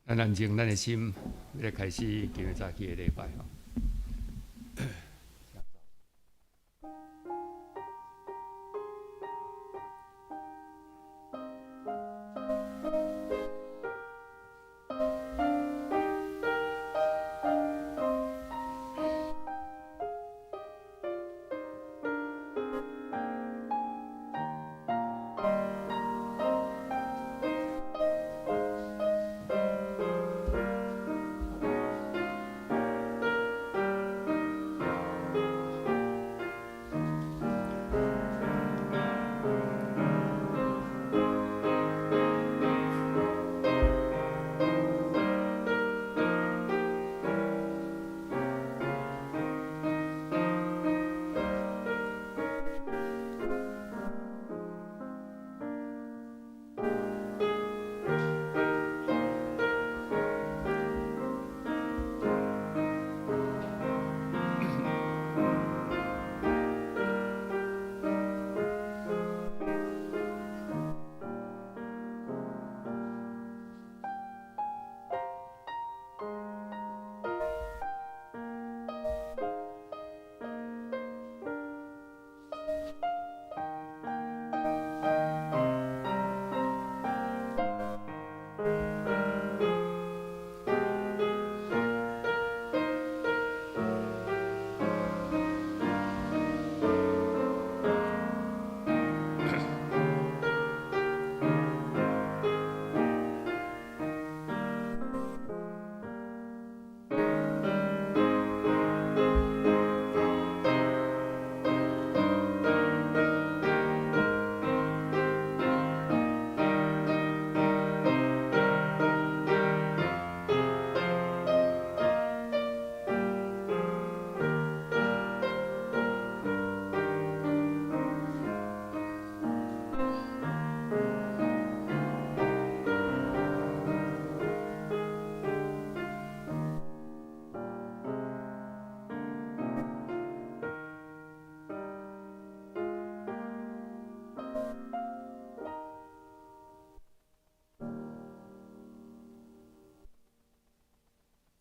咱安靜咱的心，欲來開始今日早起的禮拜吼。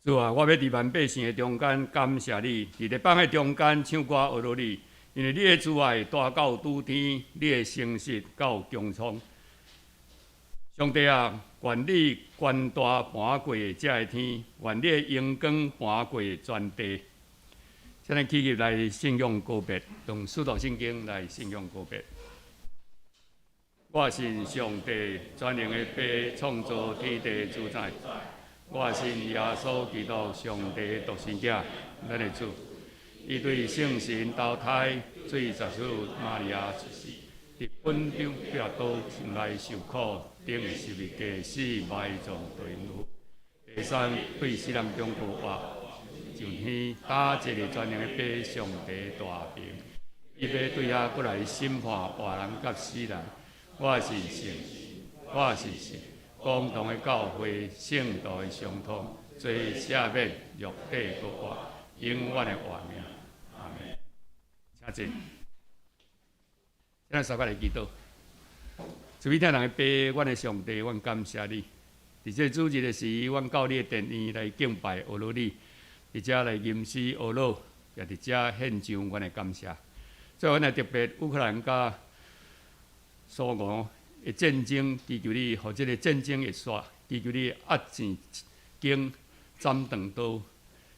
主啊，我欲佇萬百姓的中間感謝你，佇列邦的中間唱歌呵咾你，因為你的慈愛大到諸天，你的誠實到穹蒼。上帝啊，願你權大盤過這个天，願你的榮光盤過全地。現在起立來信仰告白，用使徒信經來信仰告白。我信上帝全能的父，創造天地主宰。我信耶穌基督，上帝獨生子，咱的主。伊對聖神投胎，水十四瑪利亞出世，佇本丟彼拉多身內受苦，釘十字架死，埋葬墜墓。第三對死人中復活，上天搭坐佇全能的父上帝大爿。伊欲對遐閣來審判活人佮死人。我信聖，我信聖。共同的教會，聖徒的相通，罪赦免，肉體復活，永遠的活命。阿門。請坐。咱三個來祈禱。慈悲疼人的父，阮的上帝，阮感謝你。佇這主日的時，阮到你的殿院來敬拜呵咾你，佇遮來吟詩呵咾，也佇遮獻上阮的感謝。最後，阮來特別烏克蘭佮蘇俄的戰爭，祈求你，予這个戰爭會煞，祈求你壓錢弓斬斷刀，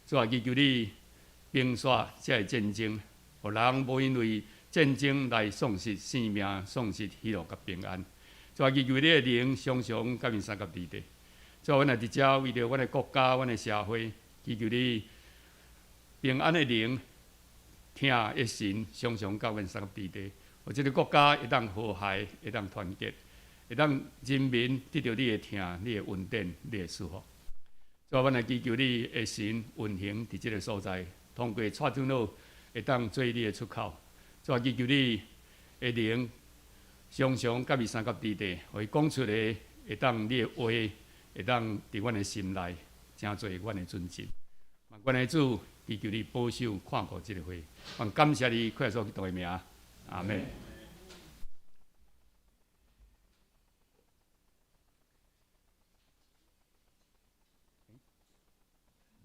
主啊，祈求你平煞這个戰爭，予人無因為戰爭來喪失性命、喪失喜樂佮平安。主啊，祈求你的靈常常佮𪜶相佮佇咧。主啊，阮來佇遮為著阮的國家、阮的社會，祈求你平安的靈、疼的神，常常佮阮相佮佇咧。予這个國家會當和諧，會當團結，會當人民得著你的疼、你的恩典、你的祝福。主啊，阮來祈求你的神運行佇這个所在，通過蔡長老會當做你的出口。主啊，祈求你的靈常常佮伊相佮佇咧，予伊講出的會當你的話會當佇阮的心內，成做阮的準則。阮的主，祈求你保守看顧這个會，阮感謝你，靠耶穌基督的名。阿門。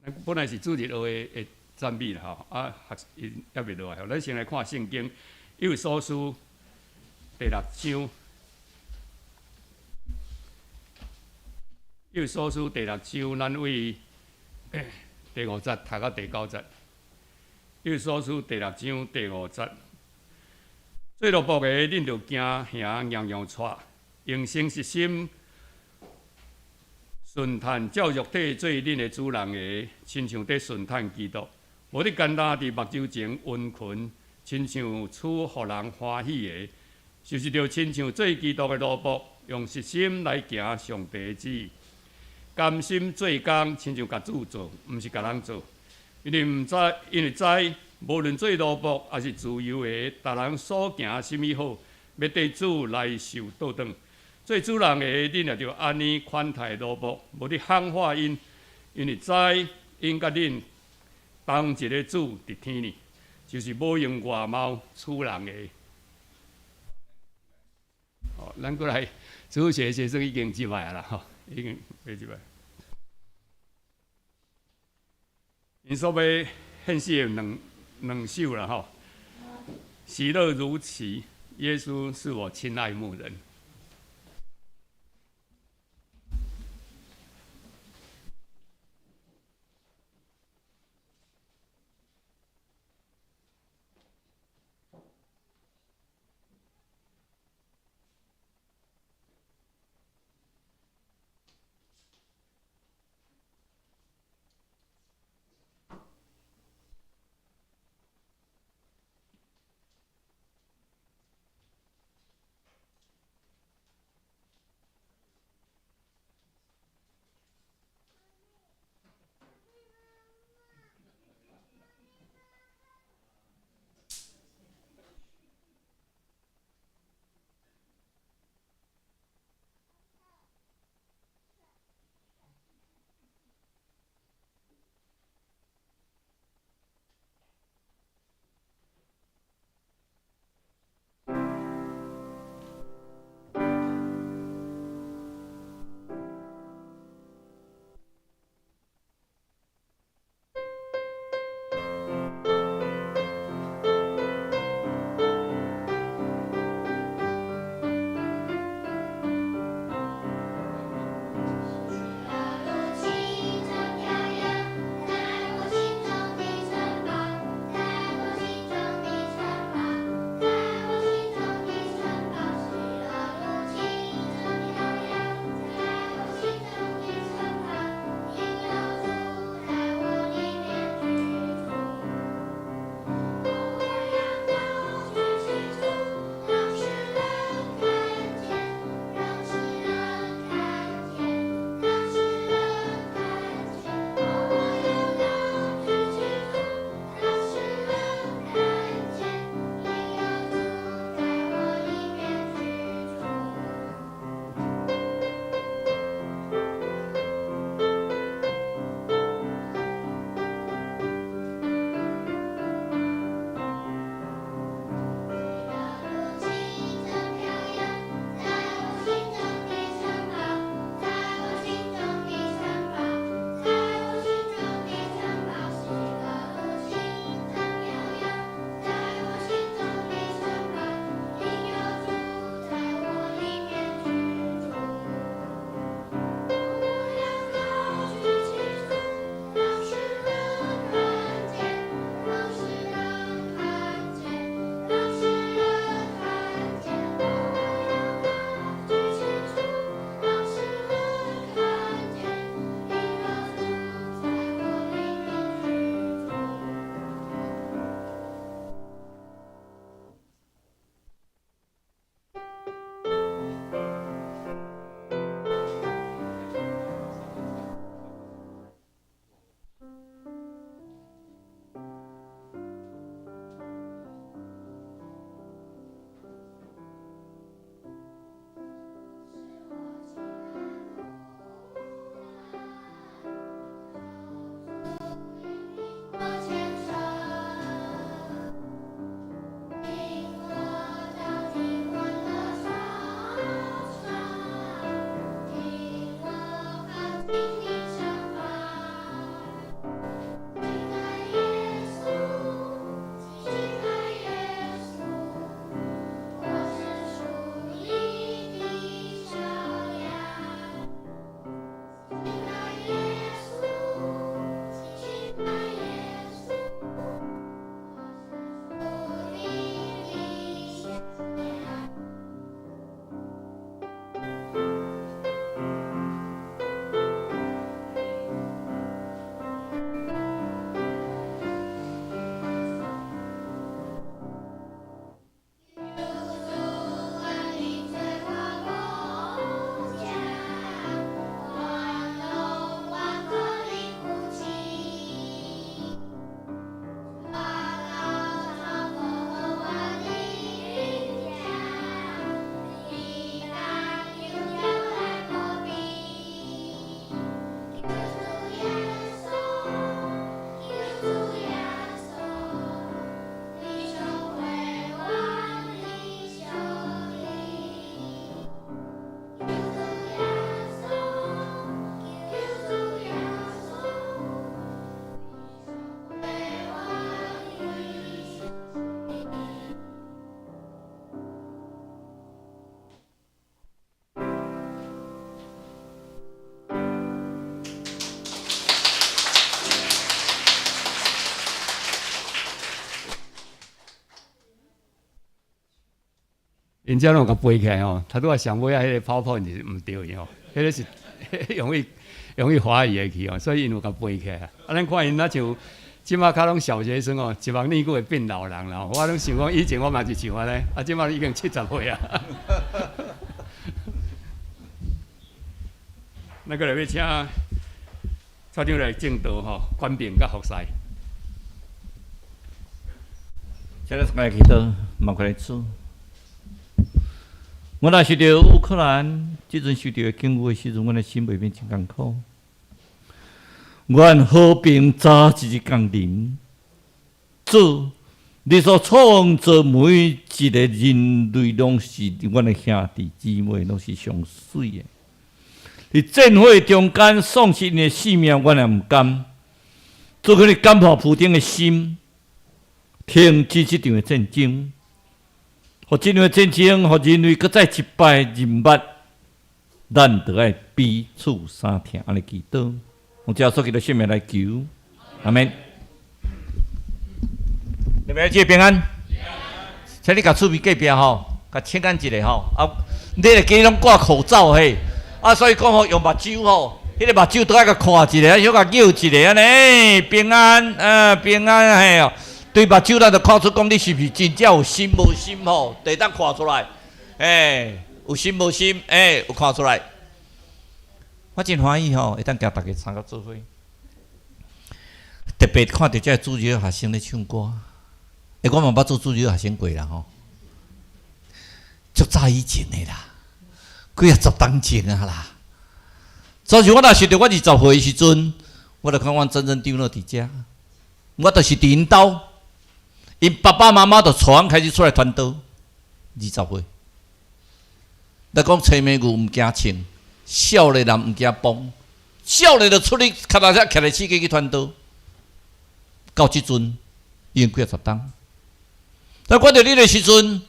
咱本來是主日學的讚美啦吼，啊，學因猶未落來，咱先來看聖經，以弗所書第六章，以弗所書第六章，咱對第五節讀到第九節。以弗所書第六章第五節，做奴僕的，恁著驚行硬硬掣，用誠實心順趁照肉體做恁的主人的，親像佇順趁基督，無得簡單佇目睭前殷勤，親像處予人歡喜的，就是著親像做基督的奴僕，用實心來行上帝的旨意，甘心做工，親像共主做，毋是共人做。因為毋知，因為知，無論做奴僕抑是自由的，逐人所行啥物好，欲綴主來受倒轉。做主人的，恁也著按呢款待奴僕，無得喊話𪜶，因為知𪜶佮恁同一个主佇天呢，就是無用外貌處人的。哦，咱閣來主日學學生已經入來啦，吼，已經入來。𪜶所欲獻詩的兩首啦，吼。喜樂如此，耶穌是我親愛牧人。𪜶遮攏共背起來吼，頭拄仔上尾仔彼個 PowerPoint 是毋對去吼，彼個是容易容易懷疑的去吼，所以𪜶有共背起來。啊，咱看𪜶若像這馬較攏小學生哦，一目年久會變老人啦。我攏想講以前我嘛是像按呢，啊，這馬已經70歲啊。那閣來欲請校長來證道吼，權柄佮服侍。請咱來祈禱，麻煩主。阮若受著烏克蘭這陣受著境遇的時陣，阮的心袂免真艱苦。願和平早一日降臨。主，你所創造每一个人類，攏是阮的兄弟姊妹，攏是上媠的。佇戰火中間喪失𪜶的性命，阮也毋甘。主，求你感化普丁的心，停止這場的戰爭。予這場的戰爭，予人類閣再一擺認捌，咱著愛彼此相疼，按呢祈禱，奉主耶穌基督聖名來求，阿們。你們記平安，請你共厝邊隔壁吼，共請安一下吼。啊，你會記攏掛口罩嘿，啊，所以講吼用目睭吼，彼個目睭都愛共看一下，小共叫一下按呢，平安，啊，平安嘿哦。對目睭咱就看出講你是毋是真正有心無心吼，會當看出來，欸，有心無心，欸，有看出來。我真歡喜吼，會當共大家參加做伙，特別看著這個主日學生咧唱歌，欸，我嘛捌做主日學生過啦吼，足早以前的啦，幾仔十冬前啊啦。所以我若想著我20歲的時陣，我就看阮曾曾長老佇遮，我就是佇𪜶兜。𪜶爸爸媽媽就帶阮開始出來傳道，20歲。來講青牝牛毋驚銃，少年人毋驚磅，少年就出去跤踏車騎來四界去傳道。到這陣已經幾仔十冬。但看著你的時陣，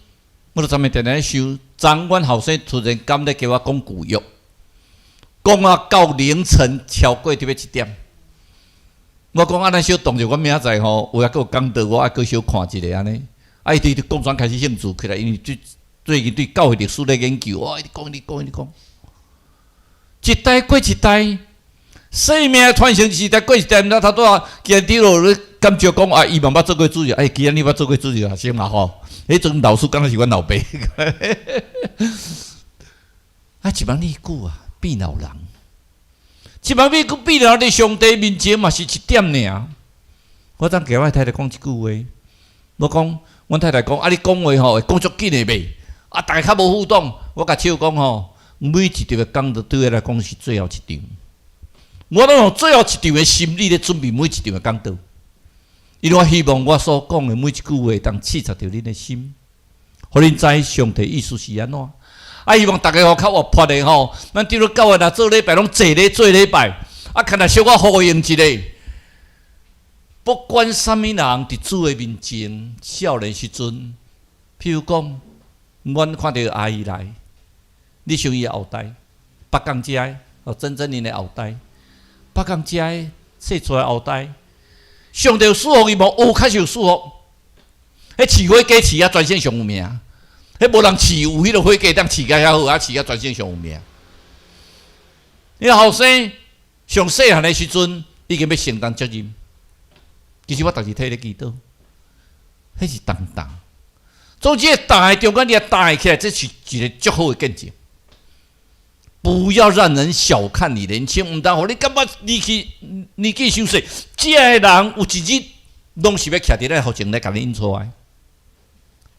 我就昨暝定定咧想，昨阮後生突然間咧叫我講舊約，講啊到凌晨超過著欲1點。我講按呢小動著，阮明仔載吼有抑閣有講道，我愛閣小看一下按呢。啊，伊對講轉開始興趣起來，因為最最近對教會歷史咧研究，哇！一直講，一直講，一直講，一代過一代，生命傳承一代過一代，毋知頭拄仔今日落咧感覺講啊，伊嘛捌做過主日，哎，既然你捌做過主日學生嘛吼，彼陣老師敢若是阮老爸。啊，一目年久啊，變老人。一目年久變老，佇上帝面前嘛是一點爾。我昨共我太太講一句話，我講，阮太太講，啊，你講話吼會講足緊的袂？啊，逐家較無互動。我共笑講吼，每一場的講道對我來講是最後一場。我攏用最後一場的心理咧準備每一場的講道，因為我希望我所講的每一句話，會當刺激著恁的心，予恁知上帝意思是按怎。啊！希望逐家吼較活潑的吼，咱長老教會若做禮拜，攏坐咧做禮拜，啊，看來小可呼應一下。不管啥物人佇主的面前，少年時陣，譬如講，阮看著阿姨來，你想伊後代，北港遮的哦，曾曾𪜶的後代，北港遮的生出來後代，上帝有賜福伊無？有，確實有賜福。彼飼火雞飼啊，全省上有名。彼無人飼有彼个火雞，當飼甲遐好，啊飼甲全省上有名。你後生上細漢的時陣，已經欲承擔責任。其實我逐日替咧祈禱，彼是重擔。總之，擔的中間你若擔起來，這是一個足好的見證。不要讓人小看你年輕，毋通予你感覺年紀傷細。這个人有一日攏是欲徛佇咱予前來共你引出來。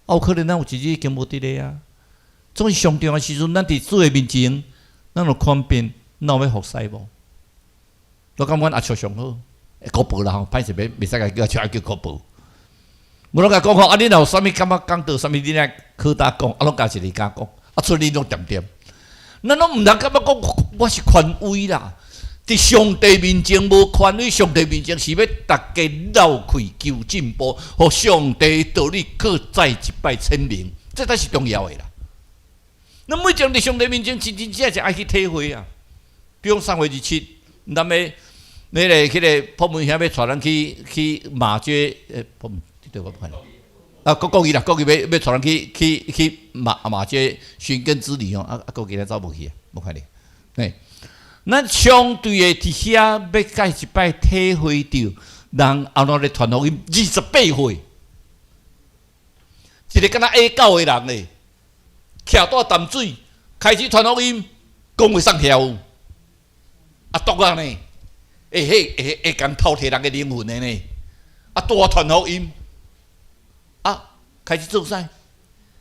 啊，有可能咱有一日已經無佇咧啊。總是上重要的時陣，咱佇主的面前，咱有權柄，咱有欲服侍無？我感覺阮阿叔上好，姑婆啦吼，歹勢欲袂使共叫阿叔，愛叫姑婆。我攏共講吼，啊，你若有啥物感覺講到啥物，你來靠搭講，啊，攏共一个敢講，啊，出恁攏恬恬。咱攏毋通感覺講我是權威啦，佇上帝面前無權威，上帝面前是欲逐家鬥氣求進步，予上帝道理閣再一擺顯明，這才是重要的啦。咱每一個人佇上帝面前真真正正愛去體會啊。比如3月27，咱欲彼個彼個破門兄欲帶咱去去馬偕，破門對我看。啊，閣國語啦，國語欲欲帶人去去去馬馬這尋根之旅吼，啊啊，國語咧走無去啊，無看著。嘿，咱相對的佇遐欲蓋一擺體會著，人按怎咧傳福音，28歲，一個敢若矮狗的人咧，徛蹛淡水，開始傳福音，講話送曉有，啊毒啊呢，會彼會會共偷提人的靈魂的呢，啊拄啊傳福音。啊，開始做屎，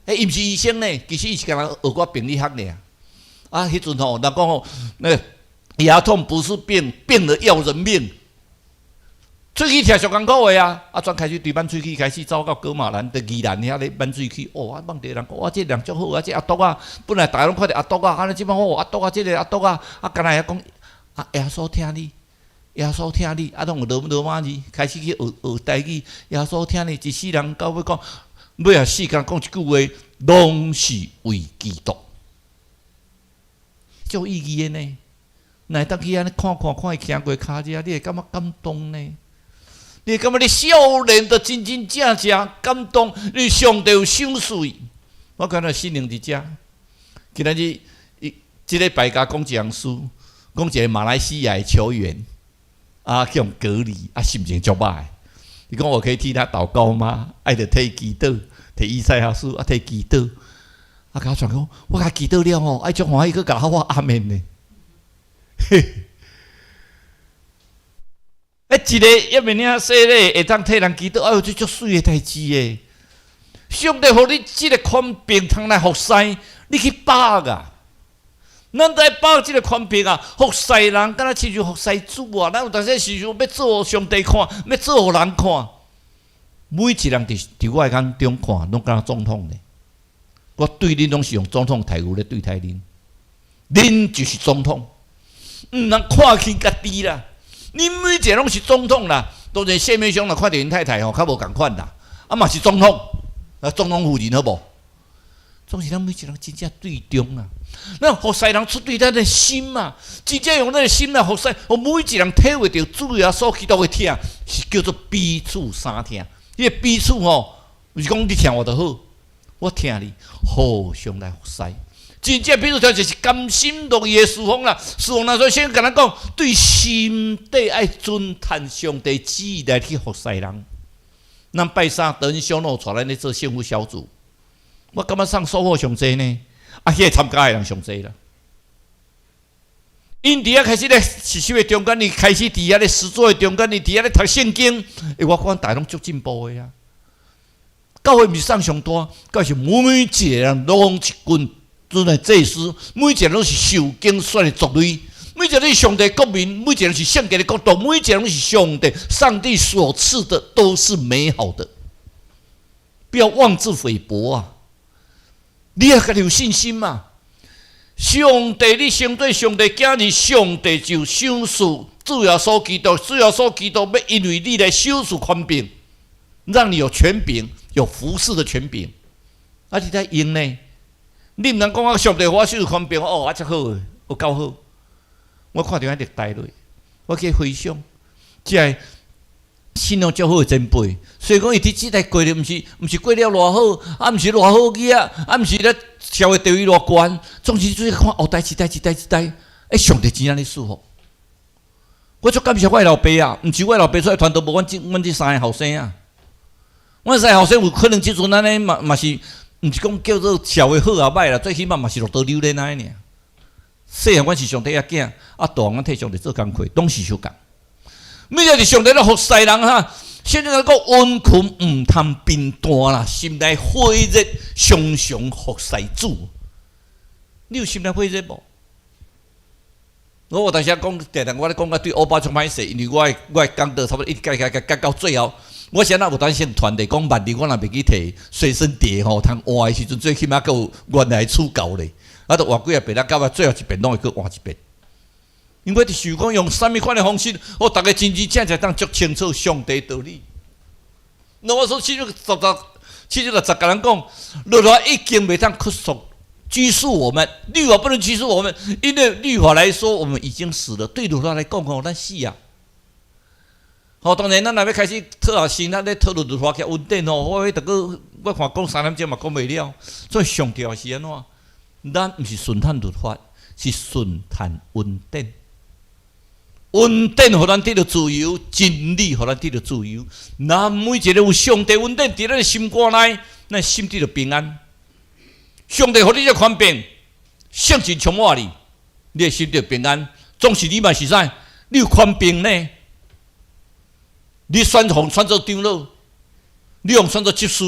欸，伊毋是醫生呢，其實伊是干焦學過病理學爾。啊，彼陣吼，人講吼，那個牙痛不是病，病了要人命。喙齒疼上艱苦的啊，啊，轉開始對挽喙齒，開始走到噶瑪蘭、佇宜蘭遐咧挽喙齒。哦，啊，望著人講，哇，這個人足好啊，這阿篤仔，本來逐家攏看著阿篤仔，啊，這擺好阿篤仔，這個阿篤仔，啊，敢若會曉講，啊，耶穌疼你。耶穌疼你，啊，攏有羅羅馬字，開始去學學台語。耶穌疼你，一世人到尾講，尾仔死敢講一句話，攏是為基督，足有意義的呢。若會當去按呢看看，看伊行過跤遮，你會感覺感動呢？你會感覺你少年就真真正正感動，你上帝有賞賜。我感覺聖靈佇遮，今仔日伊這禮拜共講一項事，講一個馬來西亞的球員。啊，去予隔離，啊，心情足歹。伊講我可以替他禱告嗎？愛著替伊祈禱，替以賽亞書啊，替祈禱。啊，共我傳講，我共祈禱了吼，愛足歡喜，閣共我阿們呢。嘿，欸，一个猶未領洗禮，會當替人祈禱，哎喲，這足媠的代誌的。上帝予你這个權柄通來服侍，你去把握啊！咱在把握這个權柄啊，服侍人，敢若親像服侍主啊！咱有當時時想欲做予上帝看，欲做予人看。每一人佇佇我的眼中看，攏敢若總統咧。我對恁攏是用總統待遇咧對待恁，恁就是總統，毋通看輕家己啦。恁每一个攏是總統啦。當然謝美兄若看著𪜶太太吼，較無仝款啦。啊嘛是總統，啊總統夫人好無？總是咱每一個人真正對中啊！咱服侍人出對咱的心啊，真正用咱的心來服侍，予每一個人體會著主耶穌基督的疼，是叫做彼此相疼。彼個彼此吼，毋是講你疼我就好，我疼你，互相來服侍。真正彼此疼就是甘心樂意的侍奉啦。侍奉啦，所以先共咱講，對心底愛遵趁上帝旨意來去服侍人。咱拜三德恩修諾帶咱咧做幸福小組。我感覺上收穫上濟呢，啊，彼個參加的人上濟啦。𪜶佇遐開始咧實習的中間，伊開始佇遐咧實作的中間，伊佇遐咧讀聖經。欸，我看逐家攏足進步的啊。教會毋是送上大，教會是每一個人攏一群尊的祭司，每一個人攏是受揀選的族類，每一個人是上帝國民，每一個人是聖潔的國度，每一個人是上帝上帝所賜的都是美好的。不要妄自菲薄啊！你要家己有信心嘛？上帝，你先對上帝囝兒，上帝就賞賜主耶穌基督，主耶穌基督欲因為你來賞賜權柄，讓你有權柄，有服侍的權柄。啊，你在用呢？你毋通講啊，上帝予我賞賜權柄，哦，啊，遮好，有夠好。我看著遐歷代落，我去回想，這个信仰足好的前輩，所以講伊佇這代過咧，毋是過了偌好，啊，毋是偌好囡仔，啊，毋是咧社會地位偌懸，總之就是看後代一代一代一代，欸，上帝真正咧賜福。我足感謝我的老爸啊，毋是我的老爸出來傳道，無阮這三个後生啊。阮三个後生有可能這陣按呢嘛嘛是，毋是講叫做社會好啊歹啦，最起碼嘛是落刀溜連按呢爾。細漢阮是上帝仔囝，啊大漢阮替上帝做工課，攏是相仝。每個是上帝咧服侍人哈，現在講殷勤毋通貧惰啦，心內火熱，常常服侍主。你有心內火熱無？我有當時講，定定我咧講甲對烏巴足歹勢，因為我的講道差不多一直改改改改到最後，我是按怎有當先傳遞講，萬一我若袂記提隨身碟吼，通換的時陣，最起碼閣有原來主教咧，啊，著換幾仔遍，啊，到尾最後一遍攏會閣換一遍。因為就是講用啥物款的方式，予逐家真真正正當足清楚上帝道理。那我說七章十十，七章六十共人講，律法已經袂當拘束拘束我們，律法不能拘束我們，因為律法來說，我們已經死了。對律法來講吼，咱死啊。好，當然咱若欲開始討學生，咱咧討論律法佮恩典吼，我彼著閣我看講3點鐘嘛講袂了。所以上重要是按怎？咱毋是順趁律法，是順趁恩典。恩典予咱得著自由，真理予咱得著自由。咱每一個有上帝恩典佇咱的心肝內，咱心得著平安。上帝予你這權柄，聖神充滿你，你的心得平安。總是你嘛是啥？你有權柄呢？你選予選做長老，你予選做執事，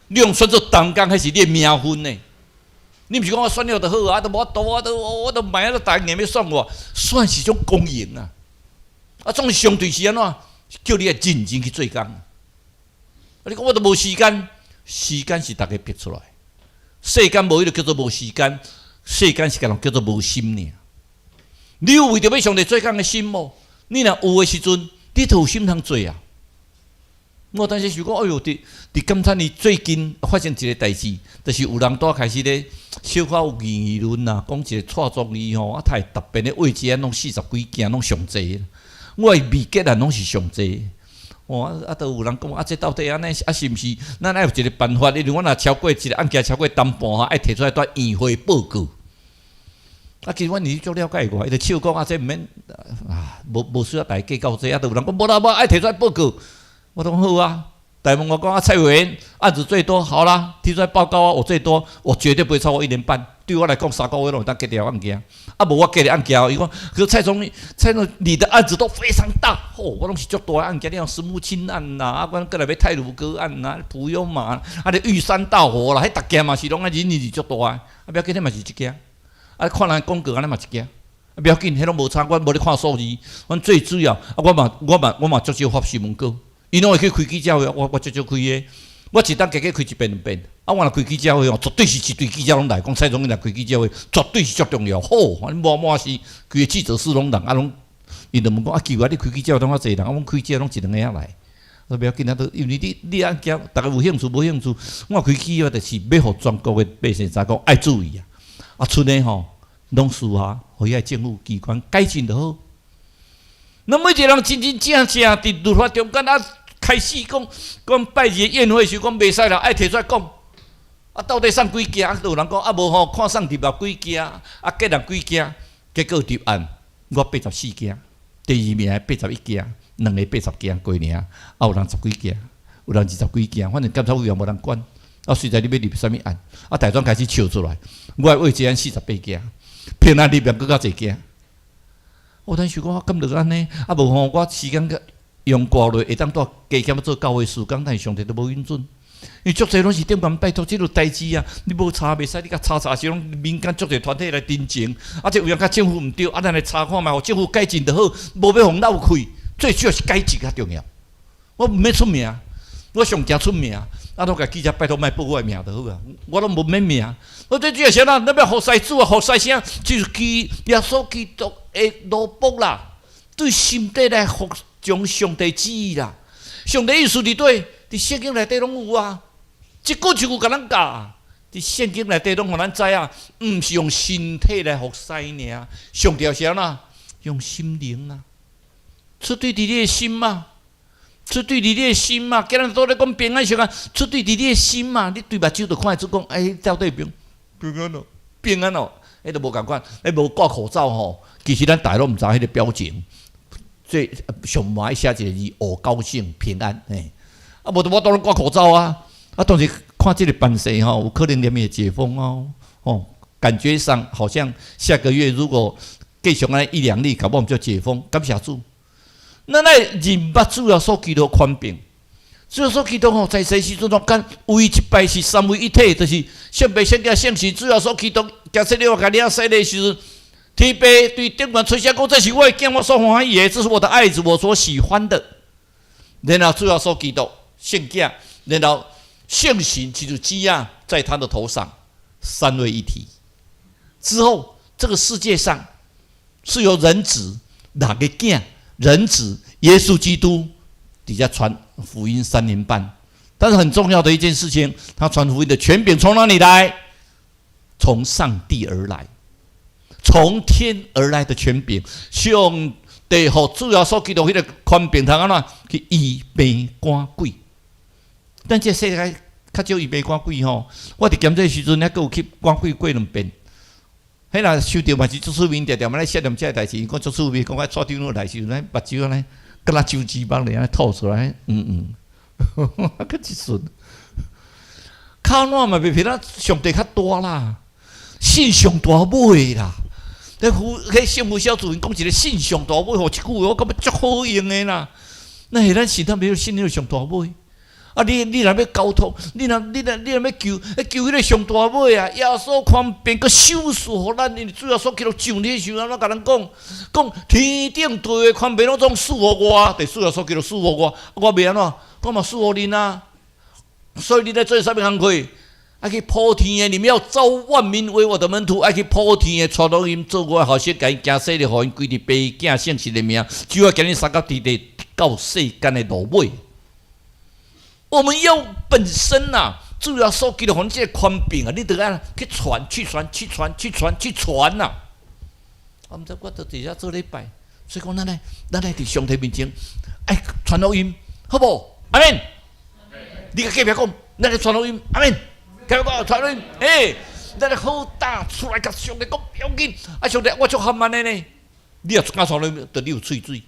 你予選做同工，彼是你的名分呢。你毋是講我選了就好啊？都無法度，我都莫啊！逐家硬欲選我，選是種光榮啊！啊，總是上帝是按怎？叫你愛認真去做工。啊，你講我都無時間，時間是逐家逼出來。世間無彼個叫做無時間，世間是共人叫做無心爾。你有為著欲上帝做工的心無？你若有的時陣，你就有心通做啊！我當時想講，哎喲，佇感嘆你最近發生一個代誌，就是有人拄開始咧小可有議論啊，講一個蔡總理吼，啊，他特別的位置啊，攏四十幾件，攏上濟。我的未結案攏是上濟。哦，啊，都有人講，啊，這到底按呢？啊，是毋是？咱愛有一個辦法，因為阮若超過一個案件超過單半吼，愛提出來蹛院會報告。啊，其實阮是足了解我，伊就笑講啊，這毋免啊，無需要逐家計較這，啊，都有人講無啦無，愛提出來報告。我講好啊，大問我講啊，蔡委員案子最多，好啦，提出來報告啊，我最多，我絕對不會超過一年半。對我來講，3個月攏會當結掉案件。啊，無我結的案件，伊講，可蔡總蔡總，你的案子都非常大，吼，我攏是足大案件，你講私募親案啦，啊，阮閣來欲太魯閣案啦，普悠瑪，啊，咧玉山大火啦，彼逐件嘛是攏愛忍忍是足大的，啊，不要緊，彼嘛是一件。啊，看人廣告按呢嘛一件，啊，不要緊，彼攏無差，阮無咧看數字，阮最主要，啊，我嘛足少發新聞稿。𪜶攏會去開記者會，我足少開的，我一冬加加開一遍兩遍。啊，我若開記者會哦，絕對是一堆記者攏來，講蔡總理來開記者會，絕對是足重要。好，反正滿滿是規个記者室攏人，啊攏，𪜶就問講啊，奇怪，你開記者會攏遮濟人，啊，阮開記者攏一兩个仔來。我不要緊啊，都因為你案件，逐家有興趣無興趣，我開記者會就是欲予全國的百姓知講愛注意啊。啊，賰的吼，攏私下，予遐政府機關改進就好。那每一個人真真正正佇律法中間啊，開始講講拜日宴會時講袂使啦，愛提出來講。啊，到底送幾件？啊，有人講啊，無吼，看送入來幾件，啊，結案幾件，結果入案我84件，第二名81件，兩个80件過爾，啊，有人十幾件，有人二十幾件，反正監察委員無人管。啊，隨在你欲入啥物案，啊，大專開始笑出來，我的衛生48件，平安入面閣較濟件。我當時想講，敢著按呢？啊，無吼，我時間用掛落，會當帶加減做教會事工，但是上帝都無允准。因為足濟攏是頂懸拜託這個代誌啊，你無查袂使，你共查查是攏民間足濟團體來陳情，啊，這有影較政府毋對，啊，咱來查看覓，予政府改進就好，無欲予鬧開，最主要是改進較重要。我毋免出名，我上驚出名，啊，攏共記者拜託莫報我的名就好啊，我攏無免名。我最主要是啥？咱欲服侍主啊，服侍啥？就是耶穌基督的奴僕啦，對心底來服從上帝旨意啦。上帝意思佇佗？佇聖經內底攏有啊，一句一句共咱教。佇聖經內底攏予咱知影，毋是用身體來服侍爾，上帝是按怎？用心靈啊，出對佇你的心嘛，出對佇你的心嘛。今日都咧講平安時間，出對佇你的心嘛。你對目睭就看會出講，欸，到底平平安哦，平安哦，彼都無仝款，彼無掛口罩吼。其實咱逐家攏毋知彼个表情。最上愛寫一個字，哦，高興平安，嘿。啊，無就我當然掛口罩啊。啊，當時看這个辦勢吼，有可能連會解封哦，吼，感覺上好像下個月如果繼續按呢一兩例，搞不好就解封。感謝主。咱愛認捌主耶穌基督權柄，主耶穌基督吼，在世時陣，敢唯一擺是三位一體，就是聖父、聖子、聖神。主耶穌基督，行洗禮我共領洗禮時陣，天父對頂懸出聲講：這是我的囝，我所歡喜的，這是我的愛子，我所喜歡的。然後主耶穌基督聖子，然後聖神就是雞啊，在他的頭上，三位一體。之後，這個世界上是由人子哪個囝？人子耶穌基督底下傳福音3年半，但是很重要的一件事情，他傳福音的權柄從哪裡來？從上帝而來，從天而來的權柄，上帝予主耶穌基督彼个權柄，通按怎去醫病趕鬼？但這世界較少伊袂趕鬼吼。我佇監這時陣，猶閣有去趕鬼過兩遍。彼若收著嘛是足出名，定定嘛咧說念這个代誌，伊講足出名，講我帶長老來時陣，目睭按呢，敢若酒雞肉咧按呢吐出來，閣一順。靠哪嘛袂比咱上帝較大啦，信上大尾啦。咧夫彼聖父小組𪜶講一个信上大尾，吼，這句話我感覺足好用的啦。那是咱信他沒有信彼个上大尾。啊！你若欲交託，你若欲求，求彼个上大尾啊！耶穌寬柄閣賞賜予咱，因為主耶穌基督上天時，按怎共咱講？講天頂地的權柄攏總賜予我，佇主耶穌基督賜予我，我欲按怎？我嘛賜予恁啊！所以你咧做啥物工課？愛去普天的，你們要召萬民為我的門徒，愛去普天的，傳福音，做我的學生，共𪜶行洗禮，予𪜶歸佇爸囝聖神的名，主啊，今日三甲佇地到世間的落尾。我們要本身吶，主耶穌基督予你這個權柄啊，你著愛去傳、去傳、去傳、去傳、去傳吶。我毋知我著佇遮做禮拜，所以講咱來佇上帝面前愛傳福音，好無？阿們。你共隔壁講，咱來傳福音，阿們。隔壁講傳福音，欸，咱來好膽出來共上帝講，不要緊。啊，上帝，我足含按呢呢。你若敢傳福音，著你有喙水。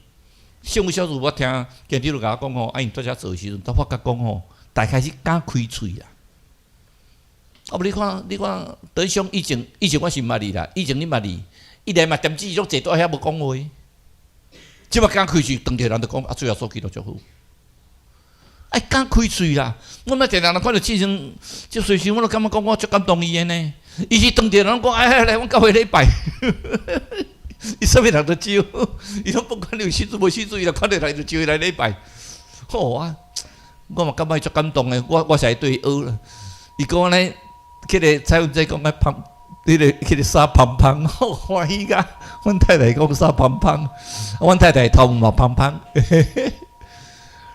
聖母小組我聽監長就共我講吼，啊，𪜶在遮做的時陣，都發覺講吼，大開始敢開喙啦。啊，無你看，你看，對上以前我是毋捌伊啦，以前你捌伊，伊來嘛點子攏坐佇遐無講話。這擺敢開喙，當地人就講啊，主耶穌基督足好。愛敢開喙啦！我嘛定定人看著之前，這隨時我都感覺講我足感動伊的呢。伊是當地人講，哎，來阮教會禮拜。伊啥物人都招，伊攏不管你有信主無信主，伊若看著來就招伊來禮拜。好啊，我嘛感覺伊足感動的，我是愛對伊學啦。伊講按呢，彼个蔡文仔講啊芳，彼个衫芳芳，好歡喜甲。阮太太講衫芳芳，阮太太頭毛嘛芳芳。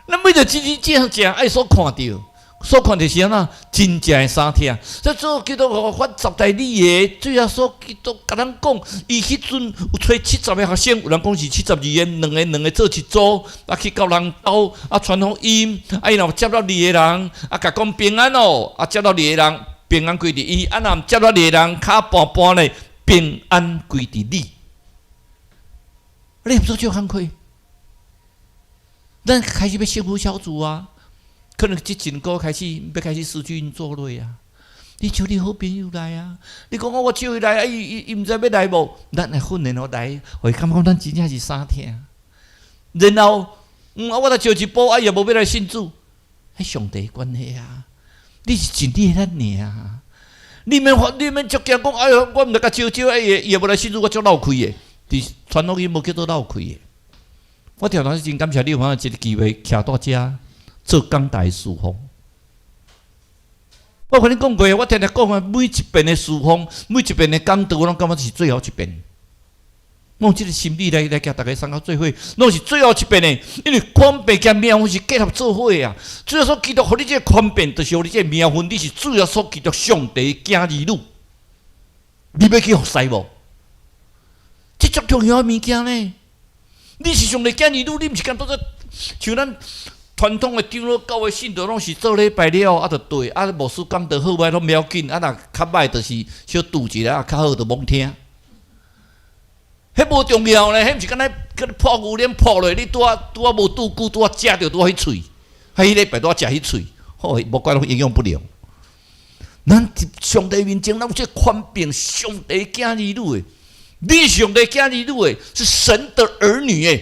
咱每著真真正正愛所看著，所看著是按怎？真正的相疼。這主基督發十大禮的，主耶穌基督共咱講，伊彼陣有揣70個學生，有人講是72個，兩個兩個做一組，啊去到人兜，啊傳福音，啊伊若有接到二個人，啊共講平安哦，啊接到二個人平安歸佇伊，啊若毋接到二個人，跤半半咧平安歸佇你。你毋做這工課？咱開始欲幸福小組啊，可能這一個開始欲開始失去運作落啊。你招你好朋友來啊！你講我招伊來，啊伊伊伊毋知欲來無？咱來訓練予來，予伊感覺咱真正是相疼。然後，啊，我來招一步，啊伊也無欲來信主，彼上帝關係啊！你是盡你的力爾，你免煩，你免足驚講，哎喲，我毋知共招招，啊伊伊也無來信主，我足落氣的。佇傳福音無叫做落氣的。我常常真感謝你有法一個機會徛佇遮做講台事奉。我共你講過，我定定講啊，每一遍的事奉，每一遍的講道，我攏感覺是最後一遍。我用這個心理來共大家參考做伙，攏是最後一遍的，因為權柄佮名分是結合做伙啊。主耶穌基督予你這個權柄，就是予你這個名分，你是主耶穌基督上帝囝兒女，你欲去服侍無？這足重要的物件呢。你是上帝囝兒女，你毋是干焦做像咱傳統的長老教會信徒，攏是做禮拜了啊，就對，啊牧師講得好䆀攏袂要緊，啊若較䆀就是小拄一下，啊較好就罔聽。彼無重要呢，彼毋是敢若佮你破牛奶破落，你拄仔拄仔無拄久，拄仔食著拄仔彼喙，彼禮拜拄仔食彼喙，好，無管攏營養不良。咱佇上帝面前，咱有這個權柄，上帝囝兒女的。你是上帝囝兒女的，是神的兒女誒。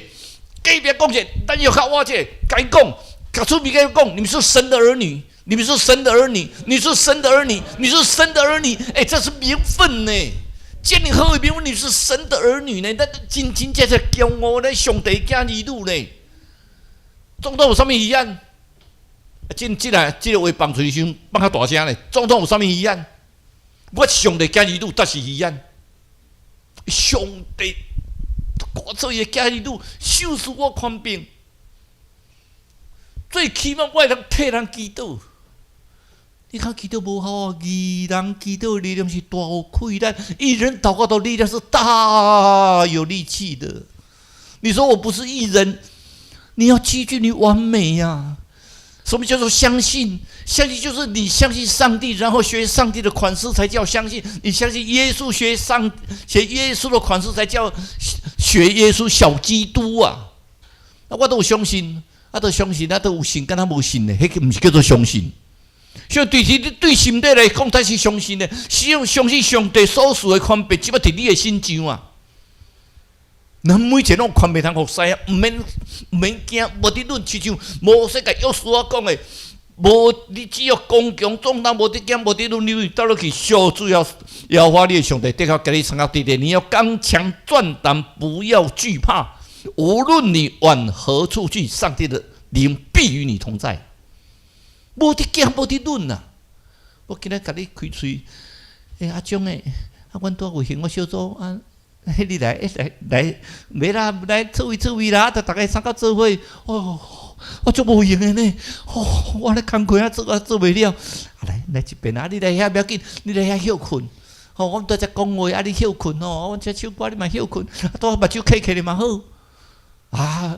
隔壁講者，咱要較我這個，共伊講，共出面講，你們是神的兒女，你們是神的兒女，你是神的兒女，你是神的兒女。欸，這是名分呢。這麼好的名分，你是神的兒女呢。咱真真正正驕傲咧，上帝囝兒女呢。總統有啥物遺案？這個話放出去時陣，放較大聲咧。總統有啥物遺案？我上帝囝兒女，才是遺案。上帝，我做伊的囝兒女，賞賜我權柄，最起碼我會當替人祈禱。你看祈禱無效啊？二人祈禱的力量是大有氣力，一人禱告的力量是大有力氣的。你說我不是義人，你要趨近於完美呀。什麼叫做相信？相信就是你相信上帝，然後學上帝的款式才叫相信。你相信耶穌，學耶穌的款式才叫學耶穌小基督啊！啊，我都有相信，啊，都相信，啊，都有信，敢若無信的，彼個毋是叫做相信。所以對你對心底來講，才是相信的。是用相信上帝所賜的權柄，這擺佇你的身上啊。咱每一個攏有權柄通服侍啊，毋免驚，無佇論，親像摩西共約書亞講的，無你只要剛強壯膽，無佇驚，無佇論，你倒落去，小主要耶和華你的上帝，的確共你參到地地，你要剛強壯膽，不要懼怕。無論你往何處去，上帝的靈必與你同在。無佇驚，無佇論啊！我今日共你開喙，欸，阿張的，啊，阮拄有閒，我小組啊。你來，來來，袂啦，來做位做位啦，就逐家參加做伙。哦，我足無閒的呢。哦，我咧工課啊做啊做袂了。來來這邊啊，你來遐無要緊，你來遐歇睏。吼，阮佇遮講話啊，你歇睏吼，阮這唱歌你嘛歇睏，啊，拄目睭瞌瞌咧嘛好。啊，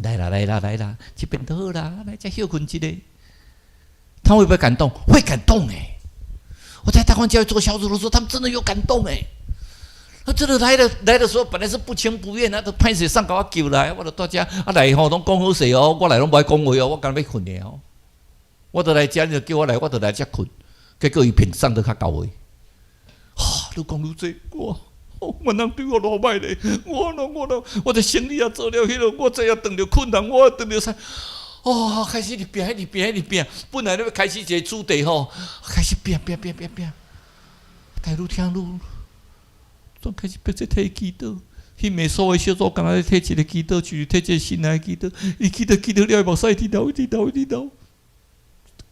來啦來啦來啦，這邊就好啦，來遮歇睏一下。他會不會感動？會感動欸。我在大光教會做小組的時候，他們真的有感動欸。他真的來了，來的時候本來是不情不願啊，都歹勢送共我叫來，我就蹛遮啊來吼，攏講好勢哦，我來攏無愛講話哦，我干焦欲睏爾哦。我就來遮，你就叫我來，我就來遮睏。結果伊憑送得較到位。哈，愈講愈濟，我，阮人對我偌歹咧，我喏我喏，我這生理也做了彼落，我這也遇著困難，我也遇著啥？哦，開始佇拼，佇拼，佇拼。本來咧欲開始一個主題吼，開始拼拼拼拼拼，但愈聽愈。總開始逼這提祈禱，彼暝所有小組敢若咧替一個祈禱，就是替這個新來祈禱。伊祈禱祈禱了，伊目屎一直流，一直流，一直流。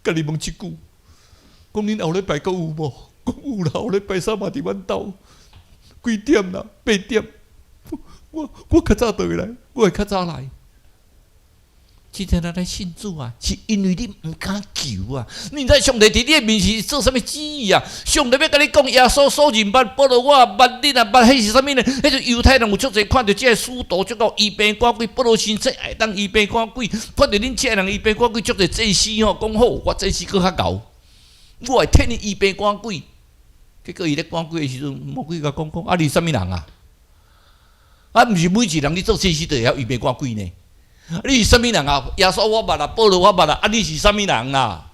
共你問一句，講恁後禮拜閣有無？講有啦，後禮拜三嘛佇阮兜，幾點啦？8點。我較早倒來，我會較早來。今天咱來信主啊，是因為你毋敢求啊！你知上帝佇你的面前做啥物旨意啊？上帝欲共你講，耶穌所認捌，保羅我也捌，恁也捌，彼是啥物呢？彼就猶太人有足濟看著這个使徒，足夠醫病趕鬼，保羅先生會當醫病趕鬼，看著恁這个人醫病趕鬼，足濟祭司吼，講好，我祭司閣較𠢕，我會替你醫病趕鬼。結果伊咧趕鬼的時陣，魔鬼共講講，啊，你是啥物人啊？啊，毋是每一個人你做祭司就會曉醫病趕鬼呢？你是啥物人啊？耶穌我捌啦，保羅我捌啦，啊！你是啥物人啊？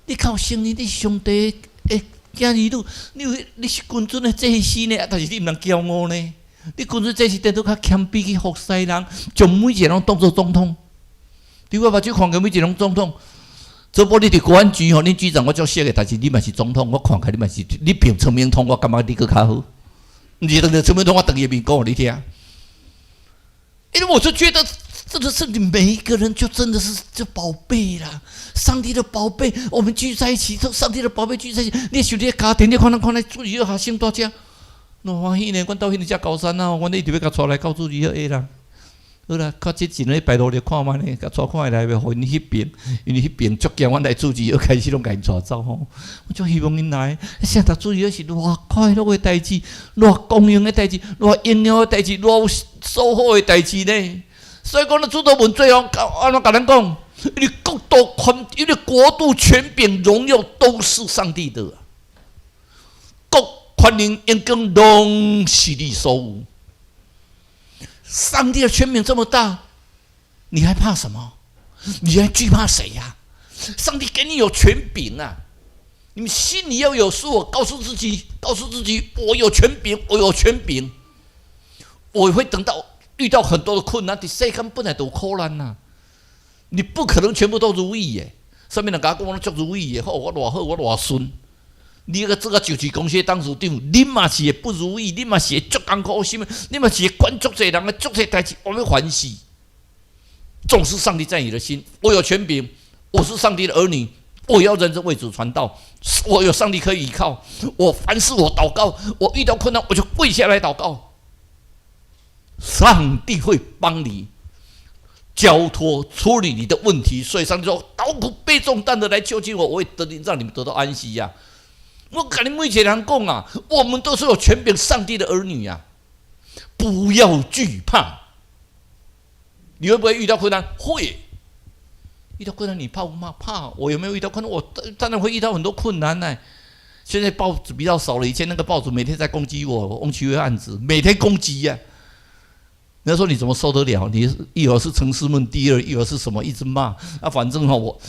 你靠承認你是上帝的囝兒女，你有你是君尊的祭司呢？但是你毋通驕傲呢？你君尊祭司顛倒較謙卑去服侍人，將每一個人當做總統。佇我目睭看見每一個人總統，這無你佇國安局吼，恁局長我足熟的，但是你嘛是總統，我看起來你嘛是，你憑陳明通，我感覺你閣較好。毋是當著陳明通，我當伊面講予你聽。因為我就覺得，真的是你每一個人就真的是這寶貝啦，上帝的寶貝，我們聚在一起，都上帝的寶貝聚在一起。你想你家庭，你看咱看咱主日學生蹛遮，偌歡喜呢？阮兜彼個遮高山啊，阮一直欲共帶來到主日學啦。好啦，較這一禮拜六日看覓呢，共帶看來欲予𪜶彼爿，因為彼爿足驚，阮來主日學開始攏共𪜶帶走吼。我足希望𪜶來，聖誕主日學是偌快樂的代誌，偌光榮的代誌，偌榮耀的代誌，偌有收穫的代誌呢。所以講，咱主禱文最後按怎共咱講？因為國度權，因為國度權柄榮耀都是上帝的，國權能榮光攏是你所有。上帝的權柄這麼大，你還怕什麼？你還懼怕誰呀？上帝給你有權柄啊！你們心裡要有數，告訴自己，告訴自己，我有權柄，我有權柄，我會等到遇到很多的困難，佇世間本來就有苦難吶，你不可能全部都如意耶。啥物人共我講我足如意的，好，我偌好，我偌順。你個這個就是公司董事長，你嘛是會不如意，你嘛是會足艱苦心，你嘛是會管足濟人的足濟代誌，我欲煩死。總是上帝在你的心，我有權柄，我是上帝的兒女，我要認真為主傳道，我有上帝可以依靠。我凡事我禱告，我遇到困難我就跪下來禱告，上帝會幫你交託處理你的問題。所以上帝說：勞苦背重擔的來就近我，我會得讓你們得到安息呀。我共你每一個人講啊，我們都是有權柄上帝的兒女啊，不要懼怕。你會不會遇到困難？會。遇到困難你怕不怕？怕。我有沒有遇到困難？我當然會遇到很多困難呢。現在報紙比較少了，以前那個報紙每天在攻擊我，翁啟惠案子每天攻擊呀。人家說你怎麼受得了？你一會兒是陳思孟第二，一會兒是什麼？一直罵。啊，反正哈，我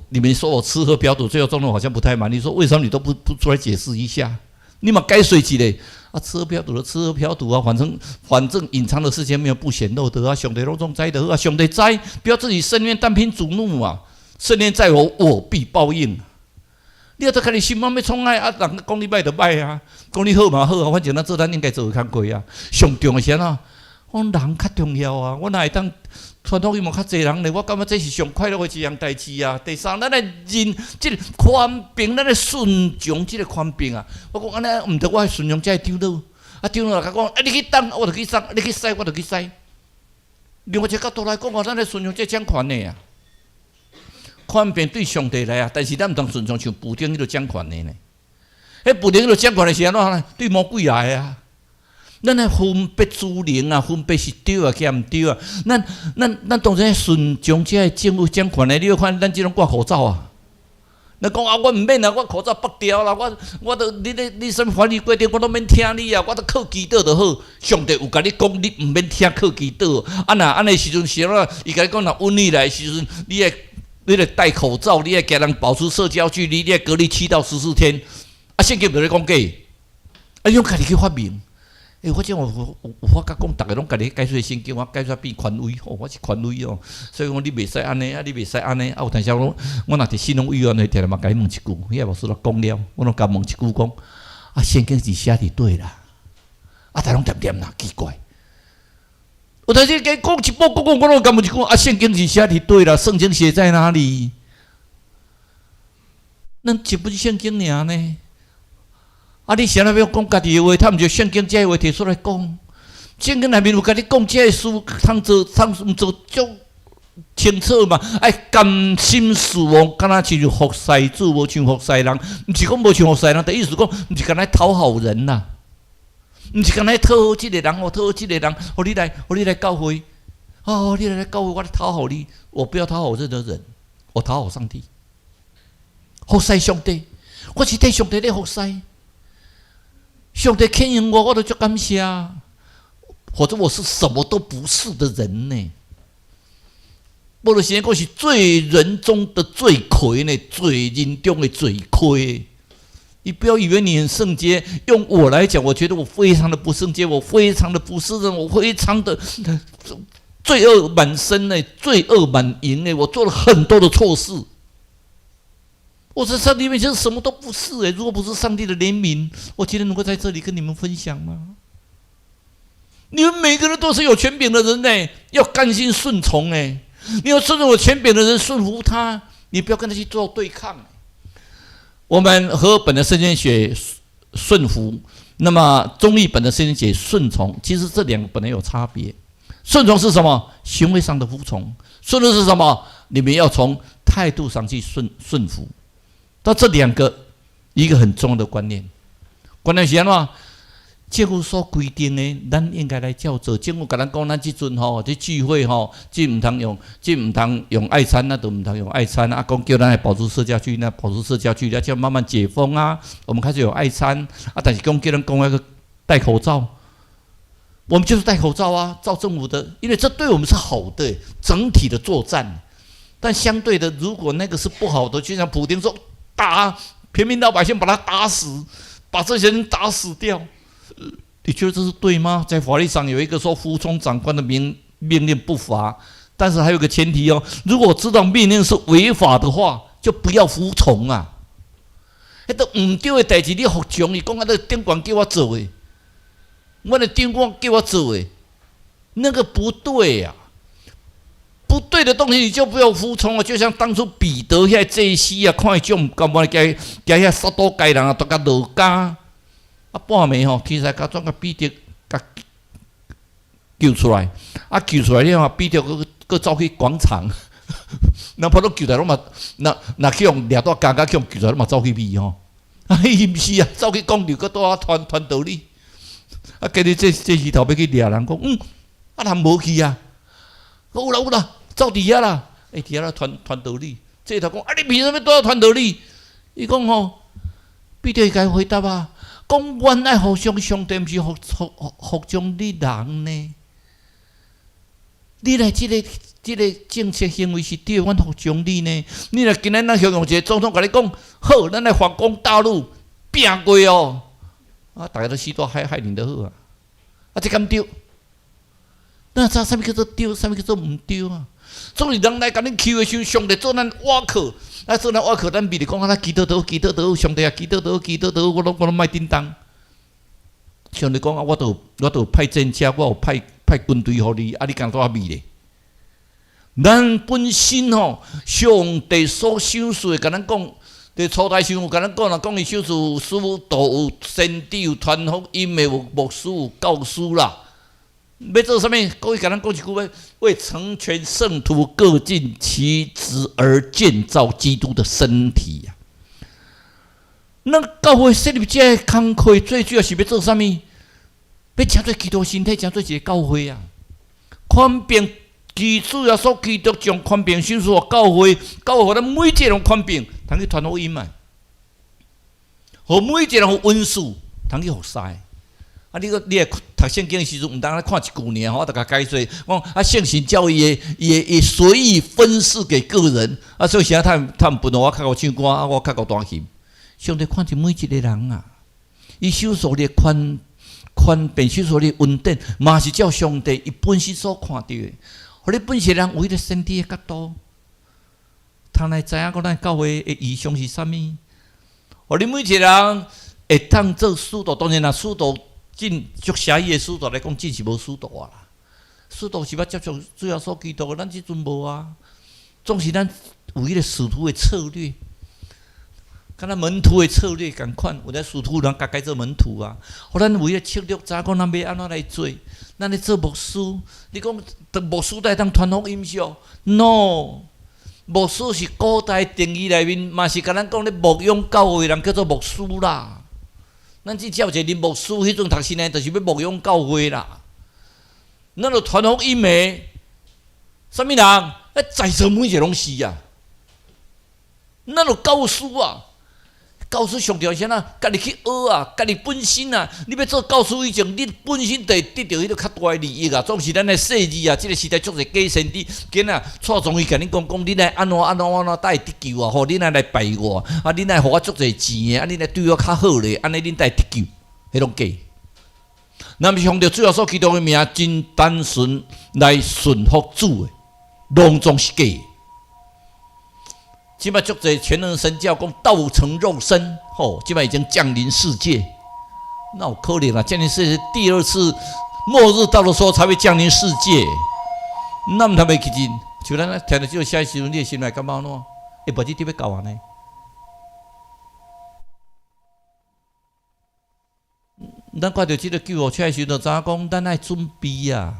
你們說我吃喝嫖賭，最後狀況好像不太滿。你說為什麼你都不出來解釋一下？你嘛該隨幾嘞？啊，吃喝嫖賭的吃喝嫖賭啊，反正隱藏的事情沒有不顯露的啊，上帝攏總知的啊，上帝知，不要自己深淵單憑主怒啊，深淵在我，我必報應。你要看你心肝欲創啥啊？人講你䆀就䆀啊，講你好嘛好啊，反正咱做咱應該做的工課啊。上重要是按怎？阮人較重要啊！我若會當傳福音嘛較濟人咧，我感覺這是上快樂的一項代誌啊。第三，咱來認這個權柄，咱來順從這個權柄啊。我講按呢毋對，我愛順從這個長老。啊，長老若共講，啊，你去東，我就去東；你去西，我就去西。另外一個角度來講啊，咱來順從這掌權的啊。權柄對上帝來啊，但是咱毋通順從像普丁彼個掌權的呢。彼普丁彼個掌權的是按怎呢？對魔鬼來啊！咱來分別諸靈啊，分別是對啊，抑毋對啊。咱當然順從這個政府掌權的。你看，咱這攏掛口罩啊。咱講啊，我毋免啊，我口罩剝掉啦。我都你咧，你啥物法律規定，我攏免聽你啊。我都靠祈禱就好。上帝有共你講，你毋免聽靠祈禱。啊，若按呢時陣是按怎？伊共你講，若瘟疫來的時陣，你愛戴口罩，你愛共人保持社交距離，你愛隔離7到14天。啊，聖經無咧講假，啊，你攏家己去發明。欸，我這有發覺講，逐个攏家己解說聖經，我解說變權威吼，我是權威哦。所以講你袂使按呢，啊你袂使按呢。啊有當時我若佇信仰委員會，定定嘛共伊問一句，彼個牧師都講了，我攏共問一句講，啊聖經是寫佇佗啦，啊逐攏恬恬啦，奇怪。有當時講一部講講，我攏共問一句，啊聖經是寫佇佗啦，聖經寫在哪裡？咱一本聖經爾呢？啊！你啥物欲講家己的話，他毋是聖經這个話提出來講。聖經內面有共你講這个事，通做通毋做足清楚嘛？愛甘心侍奉，敢若親像服侍主，無像服侍人。毋是講無像服侍人，的意思講，毋是干焦討好人呐，毋是干焦討好這个人，我討好這個人，予你來，予你來教會。哦，你來教會，我來討好你。我不要討好任何人，我討好上帝，服侍上帝。我是替上帝咧服侍。上帝遣用我，我都足感謝。否則我是什麼都不是的人呢。保羅先講是罪人中的罪魁呢，罪人中的罪魁。你不要以為你很聖潔，用我來講，我覺得我非常的不聖潔，我非常的不是人，我非常的罪惡滿身呢，罪惡滿盈呢，我做了很多的錯事。我在上帝面前什麼都不是哎，如果不是上帝的憐憫，我今天能夠在這裡跟你們分享嗎？你們每個人都是有權柄的人呢，要甘心順從哎，你要順從有權柄的人，順服他，你不要跟他去做對抗。我們和合本的聖經寫順服，那麼中譯本的聖經寫順從，其實這兩個本來有差別。順從是什麼？行為上的服從。順服是什麼？你們要從態度上去順服。到這兩個，一個很重要的觀念，觀念是按怎？政府所規定的，咱應該來照做。政府共咱講，咱這陣吼，這聚會吼，這毋通用，這毋通用愛餐，那都毋通用愛餐。啊，講叫咱來保持社交距離，那保持社交距離，就慢慢解封啊。我們開始有愛餐啊，但是講叫咱講那個戴口罩，我們就是戴口罩啊，照政府的，因為這對我們是好的整體的作戰。但相對的，如果那個是不好的，就像普丁說，打平民老百姓，把他打死，把這些人打死掉。你覺得這是對嗎？在法律上有一個說服從長官的命令不罰，但是還有個前提哦，如果知道命令是違法的話，就不要服從啊。彼都毋對的代誌，你服從伊講啊，那長官叫我做的，我的長官叫我做的，那個不對啊。不對的東西你就不要服從啊！就像當初彼得遐祭司啊，看伊種毋甘願，共共遐撒都該人啊，都共落監啊，半暝吼，天使共轉共彼得共救出來，啊救出來了後，彼得閣閣走去廣場，那普攏救出來攏嘛，若若去予掠蹛監佮去予救出來，攏嘛走去避吼。啊伊毋是啊，走去廣場閣拄仔傳傳道理。啊，今日這這時頭欲去掠人，講啊人無去啊，有啦有啦，走佇遐啦。欸，佇遐咧傳傳道理。這頭講啊，你憑啥物拄仔傳道理？伊講吼，彼得伊共伊回答啊，講阮愛服從上帝，毋是服從你人呢。你來這個政策行為是對，阮服從你呢。你若今仔咱形容一個總統共你講，好，咱來反攻大陸，拼過哦，啊，逐家都死大海海裡就好啊。啊，這敢對？咱知啥物叫做對，啥物叫做毋對啊？總是人來共恁欺的時陣，上帝做咱倚靠，啊，做咱倚靠，咱咪就講啊，咱祈禱就好，祈禱就好，上帝啊，祈禱就好，祈禱就好，我攏莫叮當。上帝講啊，我都派戰車，我有派軍隊予你，啊，你敢拄仔覕咧？咱本身吼，上帝所賞賜的，共咱講，佇初代時有共咱講啦，講伊賞賜使徒有先知有傳福音的，有牧師有教師啦。欲做啥物？閣伊共咱講一句話：為成全聖徒，各盡其職而建造基督的身體呀。咱教會設立這个工課，最主要是欲做啥物？欲成做基督身體，成做一個教會啊！權柄，主耶穌基督將權柄賞賜予教會，教會予咱每一個人權柄，通去傳福音啊！予每一個人有恩賜，通去服侍。啊！你閣你來讀聖經的時陣，毋通來看一句爾，我著共解說。講啊，聖神教伊的伊的伊隨意分賜給個人。啊，所以啥他們分予我較會唱歌，啊，我較會彈琴。上帝看著每一個人啊，伊賞賜你的權柄，賞賜你的恩典，嘛是照上帝伊本身所看著的。予你本身人有彼個先知的角度，通來知影講咱教會的異象是啥物。予你每一個人會當做使徒，當然啦，使徒。進足狹義的使徒來講，真是無使徒啊啦。使徒是捌接觸主耶穌基督的，咱這陣無啊。總是咱有彼個使徒的策略，敢若門徒的策略仝款。有咧使徒人家己做門徒啊。予咱有彼個策略，知影講咱欲按怎來做。咱咧做牧師，你講牧師才會當傳福音是哦？No，牧師是古代定義內面，嘛是共咱講咧牧養教會人叫做牧師啦。咱只照一個林牧師，彼陣讀神學，就是欲牧養教會啦。咱著傳福音的，啥物人？啊，在座每一個攏是啊。咱著教師啊，教師上重要是啥？家己去學啊，家己本身啊，你欲做教師以前，你本身就會得著彼個較大的利益啊。總是咱的細字啊，這個時代足濟假先知，囡仔蔡總伊共恁講講，恁愛按怎按怎按怎才會得救啊？吼，恁愛來拜我啊，恁愛予我足濟錢的，啊，恁愛對我較好咧，按呢恁才會得救，彼攏假。若毋是奉著主耶穌基督的名，真單純來順服主的，攏總是假。這擺足濟全能神教講道成肉身，吼，這擺已經降臨世界，那有可能啊？降臨世界第二次末日到的時候才會降臨世界，那毋通袂去真？像咱聽著這個消息時陣，你的心內感覺按怎？欸，無這得欲到按呢？咱看著這个救護車的時陣，就知影講，咱愛準備啊。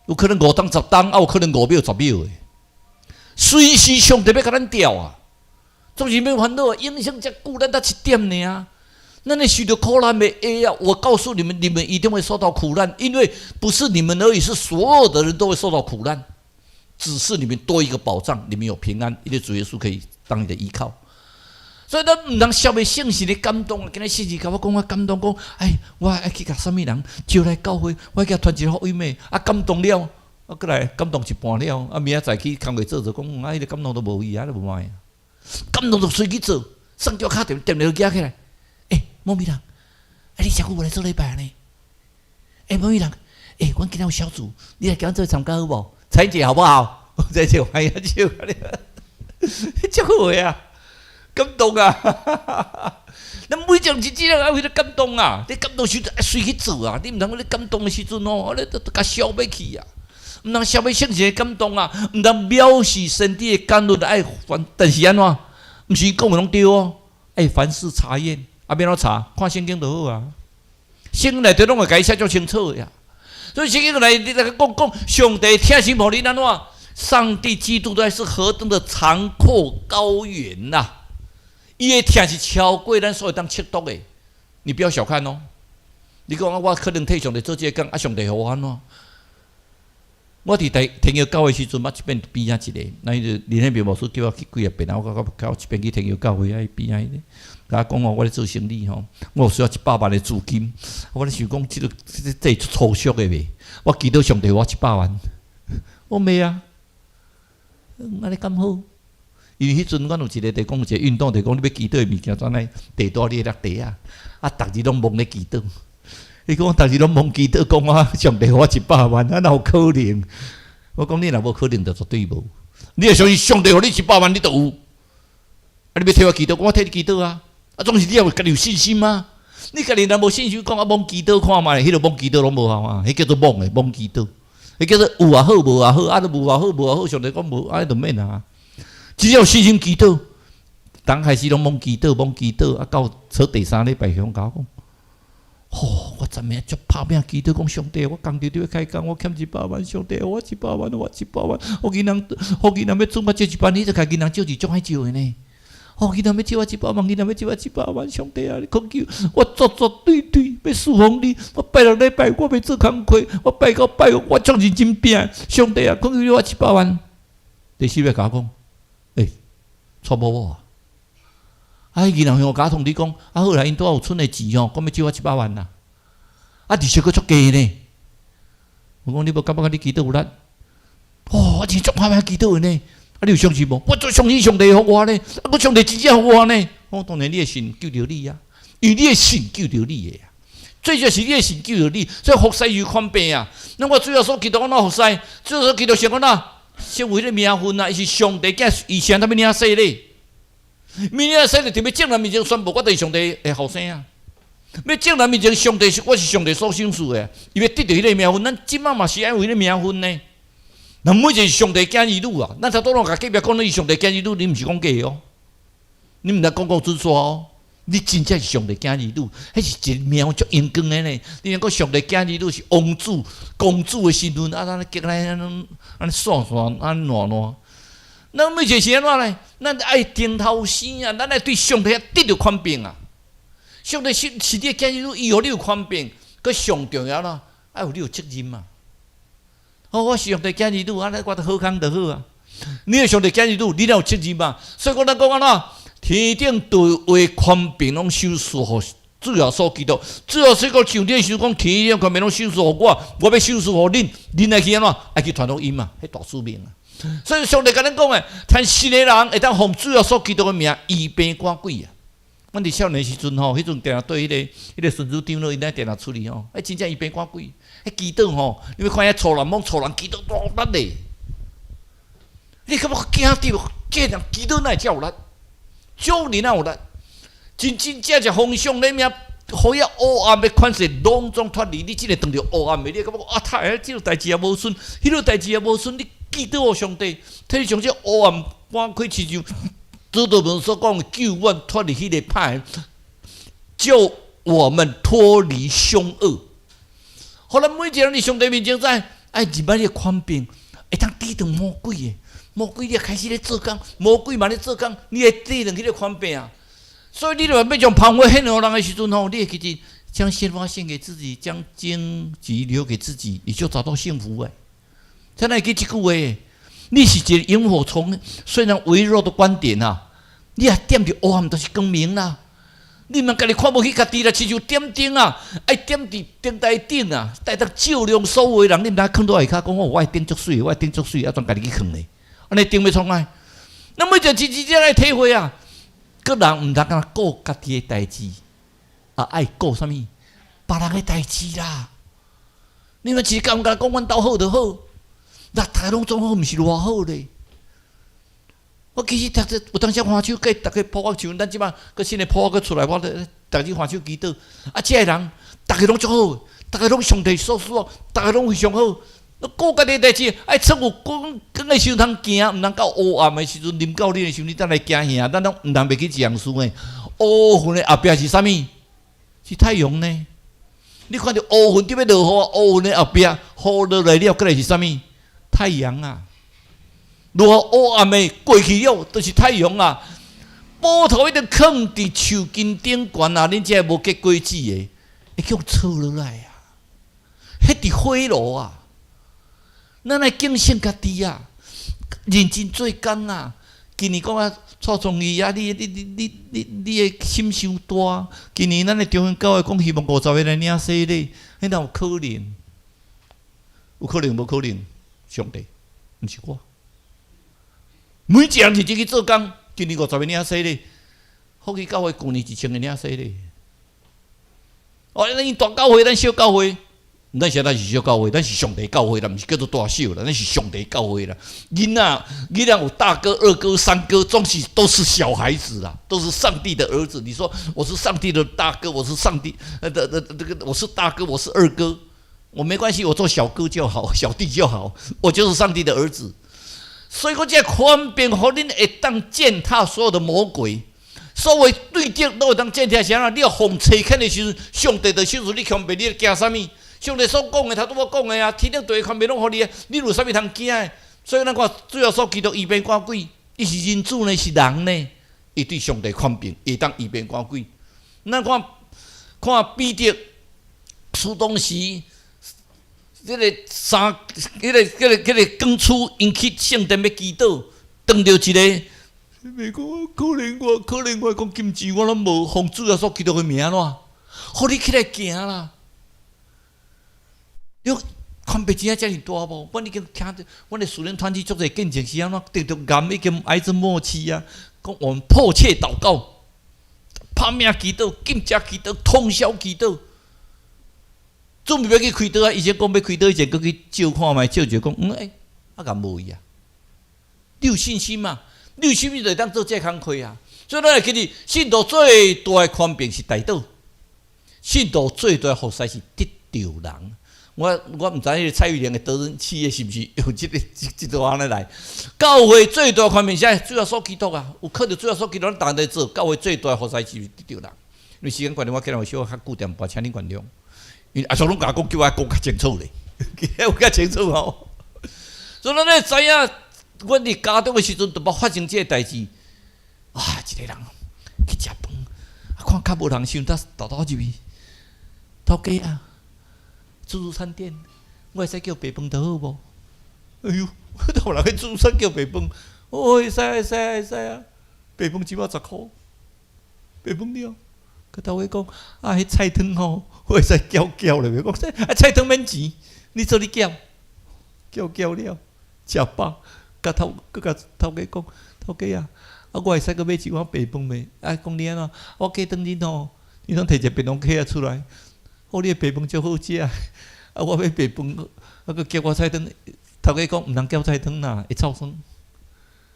有可能5冬10冬，啊，有可能5秒10秒的。隨時上帝欲共咱調啊！總是免煩惱啊！影響遮久，咱才一點爾。咱會受著苦難袂會啊！我告訴你們，你們一定會受到苦難，因為不是你們而已，是所有的人都會受到苦難。只是你們多一個保障，你們有平安，因為主耶穌可以當你的依靠。所以咱毋通消滅聖神的感動。今日聖神共我講，我感動講，哎，我愛去共啥物人招來教會，我愛共傳一個福音的，啊，感動了。啊，閣來感動一半了，啊，明仔載去工課做做，講啊，彼個感動都無去啊，都無愛。感動就隨去做，送叫敲電電話舉起來，欸，某某人，啊，你誠久無來做禮拜呢？欸，某某人，欸，阮今仔有小組，你來共阮做參加好無？彩姐好不好？彩姐歡迎笑，足好啊，感動啊！咱每種日子攏愛為著感動啊！你感動時陣愛隨去做啊！你毋通講你感動的時陣哦，你都共消欲去啊！毋通消滅聖神的感動啊！毋通藐視先知的講論愛凡，但是按怎？毋是講的攏對哦，愛凡事查驗，啊，欲按怎查？看聖經就好啊。聖經內底攏會共伊寫足清楚的呀。所以聖經內底咧講講上帝疼惜予你按怎？上帝基督的愛是何等的長闊高遠吶！伊的疼是超過咱所會當測度的，你不要小看哦。你講我可能替上帝做這個工，啊，上帝予我按怎？我佇台天橋教會時陣，捌一遍邊仔一个，那伊就林憲平牧師叫我去幾若遍啊，我到到一遍去天橋教會啊，伊邊仔彼个，共我講哦，我咧做生理吼，我有需要一百萬的資金，我咧想講，這个這這粗俗的袂？我祈禱上帝予我一百萬，我袂啊，按呢敢好？因為彼陣阮有一个，就講有一个運動，就講你欲祈禱的物件，怎來地帶你的粒地啊？啊，逐日攏摸咧祈禱。伊講我逐日攏摸祈禱，講我上帝予我一百萬，啊，哪有可能？我講你若無可能，就絕對無。你若相信上帝予你一百萬，你就有。啊，你欲替我祈禱，我替你祈禱啊！啊，總是你要家己有信心啊！你家己若無信心，講啊摸祈禱看覓，彼个摸祈禱攏無效啊！彼叫做摸的摸祈禱，彼叫做有也好，無也好，啊，都無也好，無也好，上帝講無，按呢就免啊。只要有信心祈禱，剛開始攏摸祈禱，摸祈禱，啊，到初第三禮拜向我講，吼，我昨暝足拍拚祈禱，講上帝，我工廠佇咧開工，我欠一百萬，上帝，我一百萬，我一百萬，予銀行，予銀行欲準我借一百萬，你就共銀行借錢足歹借的呢。哦，銀行欲借我一百萬，銀行欲借我一百萬，上帝啊，你懇求我絕絕對對欲侍奉你，我拜六禮拜我袂做工課，我拜九拜五我足認真拼，上帝啊，懇求你我一百萬。第四擺共我講，欸，娶某某啊！啊，彼銀行向我共通知講，啊好啦，𪜶拄仔有剩的錢吼，講欲借我一百萬啦。啊，利息閣足低呢。我講你無感覺你祈禱有力？哦，我真足拍拚祈禱的呢。啊，你有相信無？我足相信上帝予我呢。啊，閣上帝真正予我呢。我當然你的信救著你啊，因為你的信救著你的啊。最主要是你的信救著你，所以服侍有權柄啊。那我主耶穌基督按怎服侍？主耶穌基督是按怎？成為彼个名分啊，伊是上帝囝，伊啥物領洗禮？欲領洗禮，就欲眾人面前宣布，我就是上帝的後生啊！欲眾人面前，上帝是我是上帝所賞賜的，伊欲得著彼个名分，咱這擺嘛是愛有彼个名分呢。咱每一个上帝囝兒女啊，咱頭拄攏共隔壁講你是上帝囝兒女，你毋是講假的哦，你毋通講講準煞哦。你真正是上帝囝兒女，彼是一个名足榮光的呢。你若講上帝囝兒女是王子、公主的身份，啊，咱激來按呢按呢散散，按呢爛爛。咱每一个是按怎呢？咱愛頂頭生啊！咱愛對上帝得著權柄啊！上帝是是你的囝兒女，伊予你有權柄，閣上重要啦，愛有你有責任嘛。哦，我是上帝囝兒女，按呢我著好康就好啊。你是上帝囝兒女，你哪有責任嘛？所以講咱講按怎？天頂大話權柄攏賞賜予主耶穌基督，主耶穌基督上帝想講天頂權柄攏賞賜予我，我欲賞賜予恁，恁愛去按怎？愛去傳福音嘛，彼大使命啊！所以上帝共咱講的，趁信的人會當奉主耶穌基督的名醫病趕鬼啊！阮佇少年時陣吼，彼陣定定對彼个孫子長老，𪜶咧定定處理吼，欸，真正醫病趕鬼，彼祈禱吼，你欲看遐粗人摸粗人祈禱多力咧，你感覺驚著？這人祈禱哪會遮有力？少年哪有力？真真正正風向咧命，予遐黑暗的權勢攏總脫離。你這个當著黑暗的，你感覺啊，太這个代誌也無順，彼个代誌也無順。你祈禱予上帝，替你將這黑暗趕開，親像主禱文所講的，救阮脫離彼个歹，救我們脫離兇惡。予咱每一個人佇上帝面前知，愛入來你的權柄，會當抵擋魔鬼的。魔鬼你開始咧做工，魔鬼嘛咧做工，你會抵擋彼个權柄啊！所以你若欲將芳花獻予人的時陣吼，你會記得將鮮花獻給自己，將荊棘留給自己，你就找到幸福誒。才會記這句話，你是一個螢火蟲，雖然微弱的光點啊，你也點著黑暗，就是光明啦。你毋通家己看無起家己啦，親像點燈啊，愛點佇燈台頂啊，帶當照亮所有的人。你毋通囥佇下跤講我的燈足媠，我的燈足媠，啊，全家己去囥咧。按呢燈欲創啥？咱每一個真真正愛體會啊！個人毋通干焦顧家己的代誌，啊，愛顧啥物？別人的代誌啦。你若是感覺講阮兜好就好，那逐家攏總好，毋是偌好咧。我其實逐個有當時歡手，計逐家抱我像咱這擺閣新的抱我閣出來，我咧逐日歡手祈禱。啊，這个人逐家攏足好，逐家攏上帝所賜，逐家攏非常好。顧家己的代誌，愛出有光光的時陣通行，毋通到黑暗的時陣，臨到你的時陣，你才來驚嚇。咱攏毋通袂記一樣事呢。烏雲的後壁是啥物？是太陽呢？你看著烏雲佇欲落雨，烏雲的後壁雨落來了，閣來是啥物？太陽啊！落雨黑暗的過去了，就是太陽啊！葡萄一定囥佇樹根頂懸啊！恁這無結果子的，會叫錯落來啊！彼佇火爐啊！咱愛警醒家己啊，認真做工啊。今年講啊，蔡崇義啊，你的心傷大。今年咱的中興教會講希望50個來領洗禮，彼哪有可能？有可能無可能？上帝，毋是我。每一個人認真去做工，今年50個領洗禮，福氣教會舊年1000個領洗禮。哦，咱大教會，咱小教會。咱現在是小教會，咱是上帝教會啦，毋是叫做大小啦，咱是上帝教會啦。囡仔有大哥、二哥、三哥，總是都是小孩子啦，都是上帝的兒子。你說我是上帝的大哥，我是上帝的這個，我是大哥，我是二哥，我沒關係，我做小哥就好，小弟就好，我就是上帝的兒子。所以講這個權柄，予恁會當踐踏所有的魔鬼。所謂對敵攏會當踐踏啥啦？你欲奉差遣的時陣，上帝的手術你強迫你驚啥物？上帝所講的，頭拄我講的啊，天頂地權柄攏予你啊，你有啥物通驚的？所以咱看主耶穌基督醫病趕鬼，伊是人子呢，是人呢？伊對上帝權柄，會當醫病趕鬼。咱看看彼得，初當時，這個三，這個更初，𪜶去聖殿欲祈禱，當著一個，袂講可憐我，講金錢我攏無，奉主耶穌基督的名怎？予你起來行啦！你權柄真正遮爾大無？阮已經聽著，阮的屬靈團體足濟見證是按怎得著癌已經癌症末期啊！講我們迫切禱告，拍命祈禱，禁食祈禱，通宵祈禱，準備欲去開刀啊！醫生講欲開刀以前，閣去照看覓，照者講，欸，啊敢無去啊？你有信心嘛？你有信心就會當做這工課啊！所以咱會記得，信徒最大的權柄是代禱，信徒最大的服侍是得著人。我毋知彼個蔡玉玲的得人企業是毋是用這個按呢來？教會最大權柄是主耶穌基督啊！有靠著主耶穌基督，咱逐個在做。教會最大的服侍是得著人。因為時間關係，我今日會小可較久點半，請恁原諒。因為阿叔攏共我講，叫我講較清楚咧，有較清楚吼。所以咱會知影，阮佇家中的時陣，都捌發生這個代誌。啊，一個人去食飯，啊，看較無人時陣，才偷偷入去。頭家啊，自助餐店，我會使叫白飯就好無？哎喲，有人去自助餐叫白飯，哦，會使會使會使啊！白飯一碗10箍，白飯了。佮頭家講，啊，彼菜湯吼，我會使攪攪咧袂？講，啊，菜湯免錢，你做你攪，攪攪了，食飽，佮頭閣共頭家講，頭家啊，啊，我會使閣買一碗白飯袂？啊，講你按怎？我過轉日吼，你攏提一個便當盒仔出來。哦，你的白飯足好食，啊！我欲白飯，啊，閣叫我菜湯，頭家講毋通叫菜湯啦，會臭酸。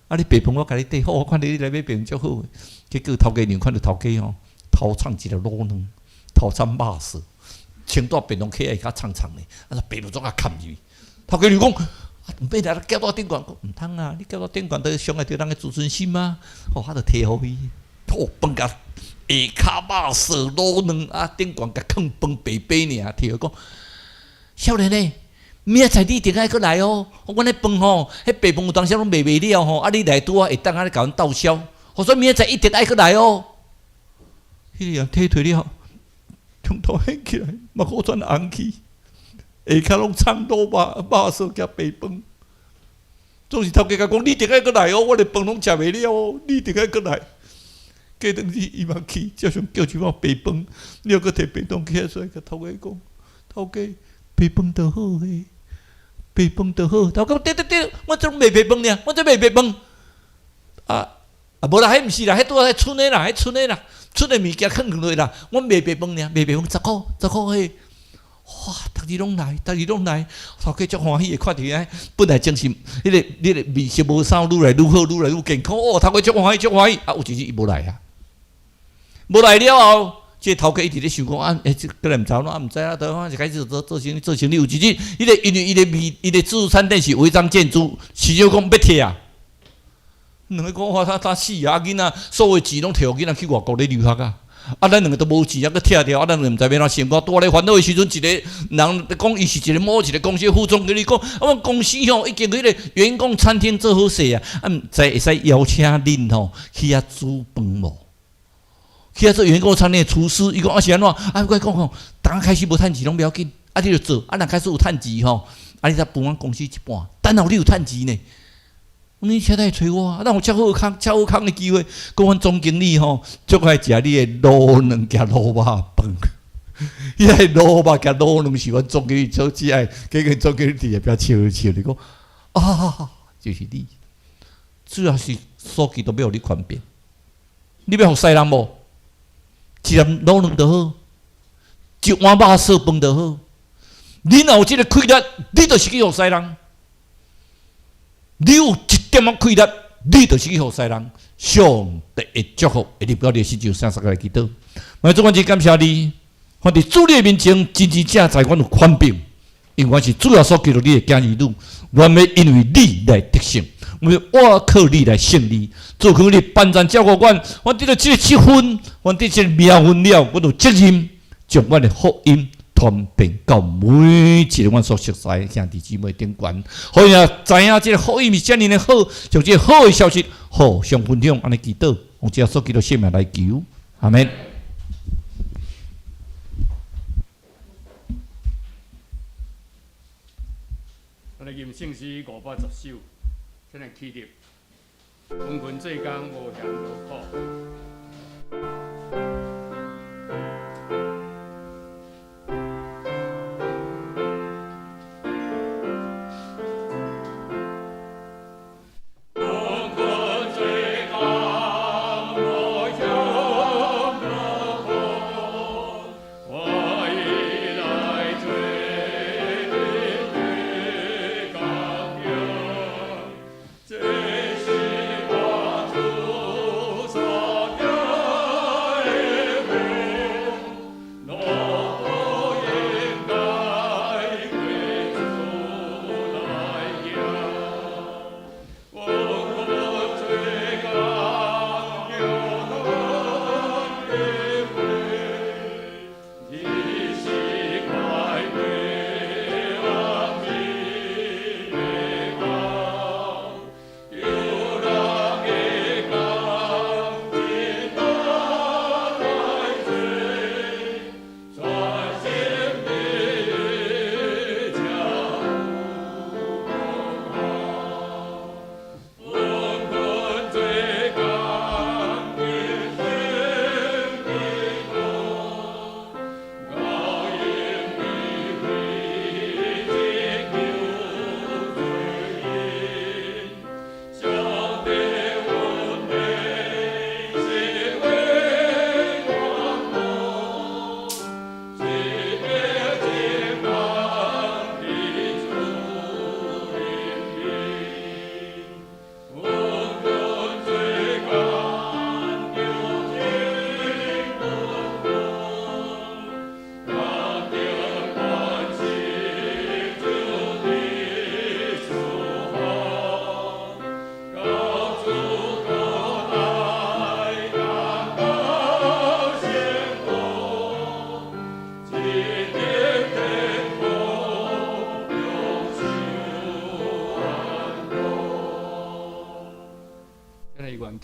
啊，你白飯我共你綴好，我看你來買白飯足好。結果頭家娘看著頭家吼，頭藏一個滷卵，頭摻肉絲，穿蹛便當盒仔較長長的，啊，白飯總共崁入去。頭家娘講，啊，毋免來，攪到頂懸，講毋通啊！你攪到頂懸，都傷害著人的自尊心啊！哦，啊，就提予伊，哦，飯共下跤肉絲滷卵啊，頂懸共囥飯白白爾，提予講，少年的，明仔載你一定愛閣來哦！阮彼飯吼，彼白飯有當時攏賣袂了吼，啊，你來拄仔會當按呢共阮鬥銷，所以明仔載一定愛閣來哦。彼個人體退了，中途掀起來，目眶轉紅去，下跤攏摻滷肉肉絲佮白飯，總是頭家共講，你一定愛閣來哦，我的飯攏食袂了哦，你一定愛閣來。過轉日伊嘛去，照常叫一碗白飯，了閣提便當盒出來，共頭家講，頭家白飯就好咧，白飯就好。頭家講對對對，我這攏賣白飯爾，我這賣白飯。啊啊，無啦，彼毋是啦，彼拄仔彼賰的啦，彼賰的啦，賰的物件囥囥落啦。阮賣白飯爾，賣白飯10箍，10箍彼。哇！逐日攏來，逐日攏來，頭家足歡喜的，看著遐本來精神，彼個面色無啥，愈來愈好，愈來愈健康。哦，頭家足歡喜，足歡喜。啊，有一日伊無來啊，無來了後，這個頭家一直咧想講啊，欸，這閣來毋知按怎，毋知啊，倒反就開始做做生意，做生意。有一日，彼個因為伊個味，伊個自助餐店是違章建築，市長講欲拆啊。兩个講話他他死啊！囡仔所有錢攏提予囡仔去外國咧留學啊！啊，咱兩个都無錢啊，閣拆掉啊！咱兩个毋知欲按怎生活。拄仔咧煩惱的時陣，一個人講伊是一個某一個公司副總經理講，啊，阮公司吼已經彼個員工餐廳做好勢啊，啊，毋知會使邀請恁吼去遐煮飯無？去遐做員工餐廳的廚師，伊講啊是按怎？啊，我講吼，剛開始無趁錢攏不要緊，啊，你就做，啊，若開始有趁錢吼，啊，你才分阮公司一半，等候你有趁錢呢。你車來揣我，咱有遮好康、遮好康的機會。講阮總經理吼，足愛食你的滷卵加滷肉飯。彼个滷肉加滷卵是阮總經理最至愛，結果總經理佇下邊笑笑，你講啊，就是你，主要是手機都欲予你權柄，你欲服侍人無？一粒滷卵就好，一碗肉燥飯就好。你若有這个氣力，你就是去服侍人。你有一點仔氣力，你就是去服侍人。上帝的祝福會入到你的心中，請大家來祈禱。我主，阮真感謝你，阮佇主你的面前，真真正在阮有權柄，因為阮是主耶穌基督你的囝兒女，阮欲因為你來得勝，阮欲倚靠你來勝利。主求你幫贊照顧阮，阮得著這个職分，阮得這个名分了，阮有責任將阮的福音傳遍到每一个阮所熟似的兄弟姊妹頂懸，予𪜶知影這个福音是遮爾的好，將這个好的消息互相分享，按呢祈禱，奉主耶穌基督聖名來求，阿們。咱來吟聖詩510首，先來起立。勤奮做工，無嫌勞苦。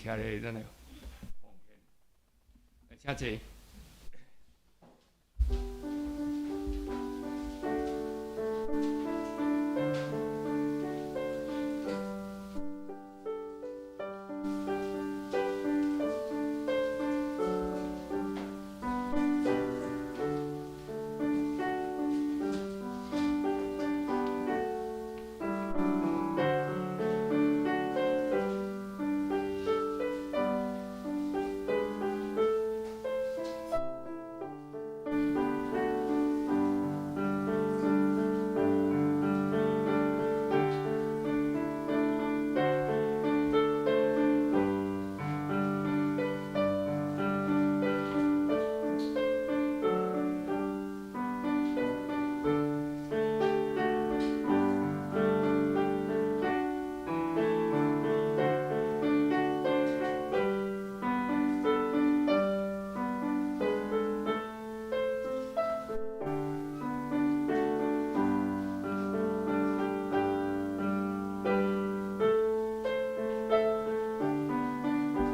徛咧，咱來奉獻，請坐。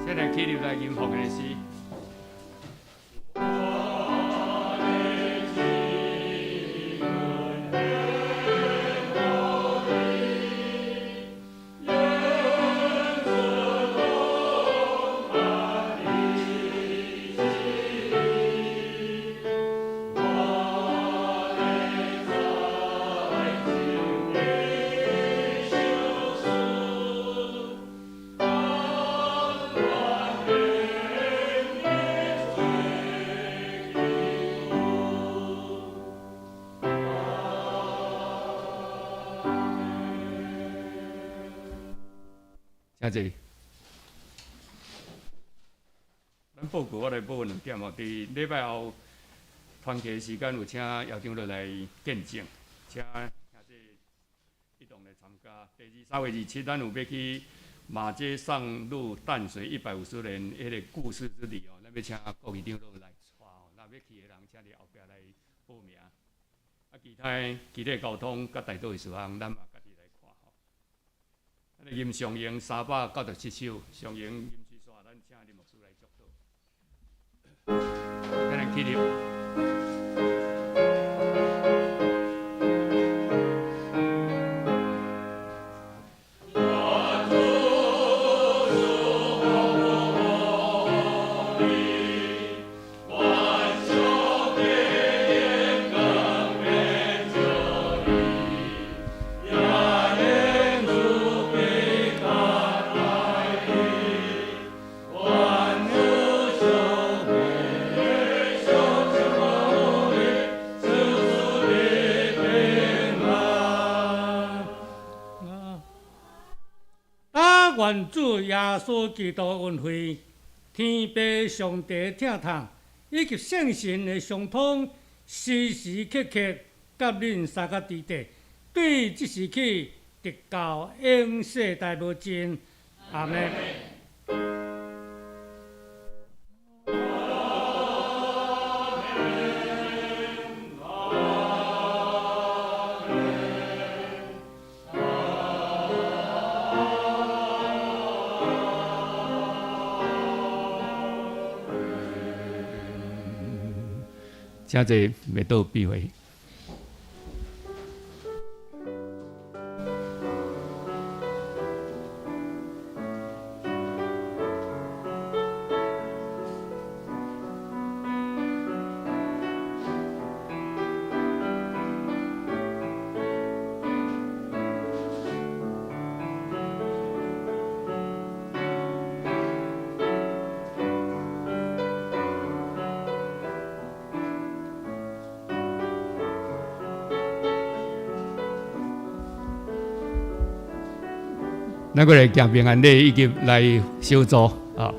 先來起立來吟奉獻詩。請坐。咱報告我來報兩點哦。佇禮拜後團契時間有請姚長老來見證，請兄弟一同來參加。第二，3月27，咱有欲去馬偕上路淡水150年彼个故事之旅哦，咱欲請郭議長老來帶哦。若欲去的人，請佇後壁來報名。啊，其他的其他交通佮代禱的事項，咱嘛家己來看吼。咱來吟上詠397首，上詠吟一煞，咱請林牧師來祝禱。咱來起立。願主耶穌基督恩惠、天父上帝疼痛，以及聖神的相通，時時刻刻佮恁三个佇底，對這時起，直到永世代無盡。阿們。請坐，默禱閉會。咱閣來行平安禮，以及來小組啊。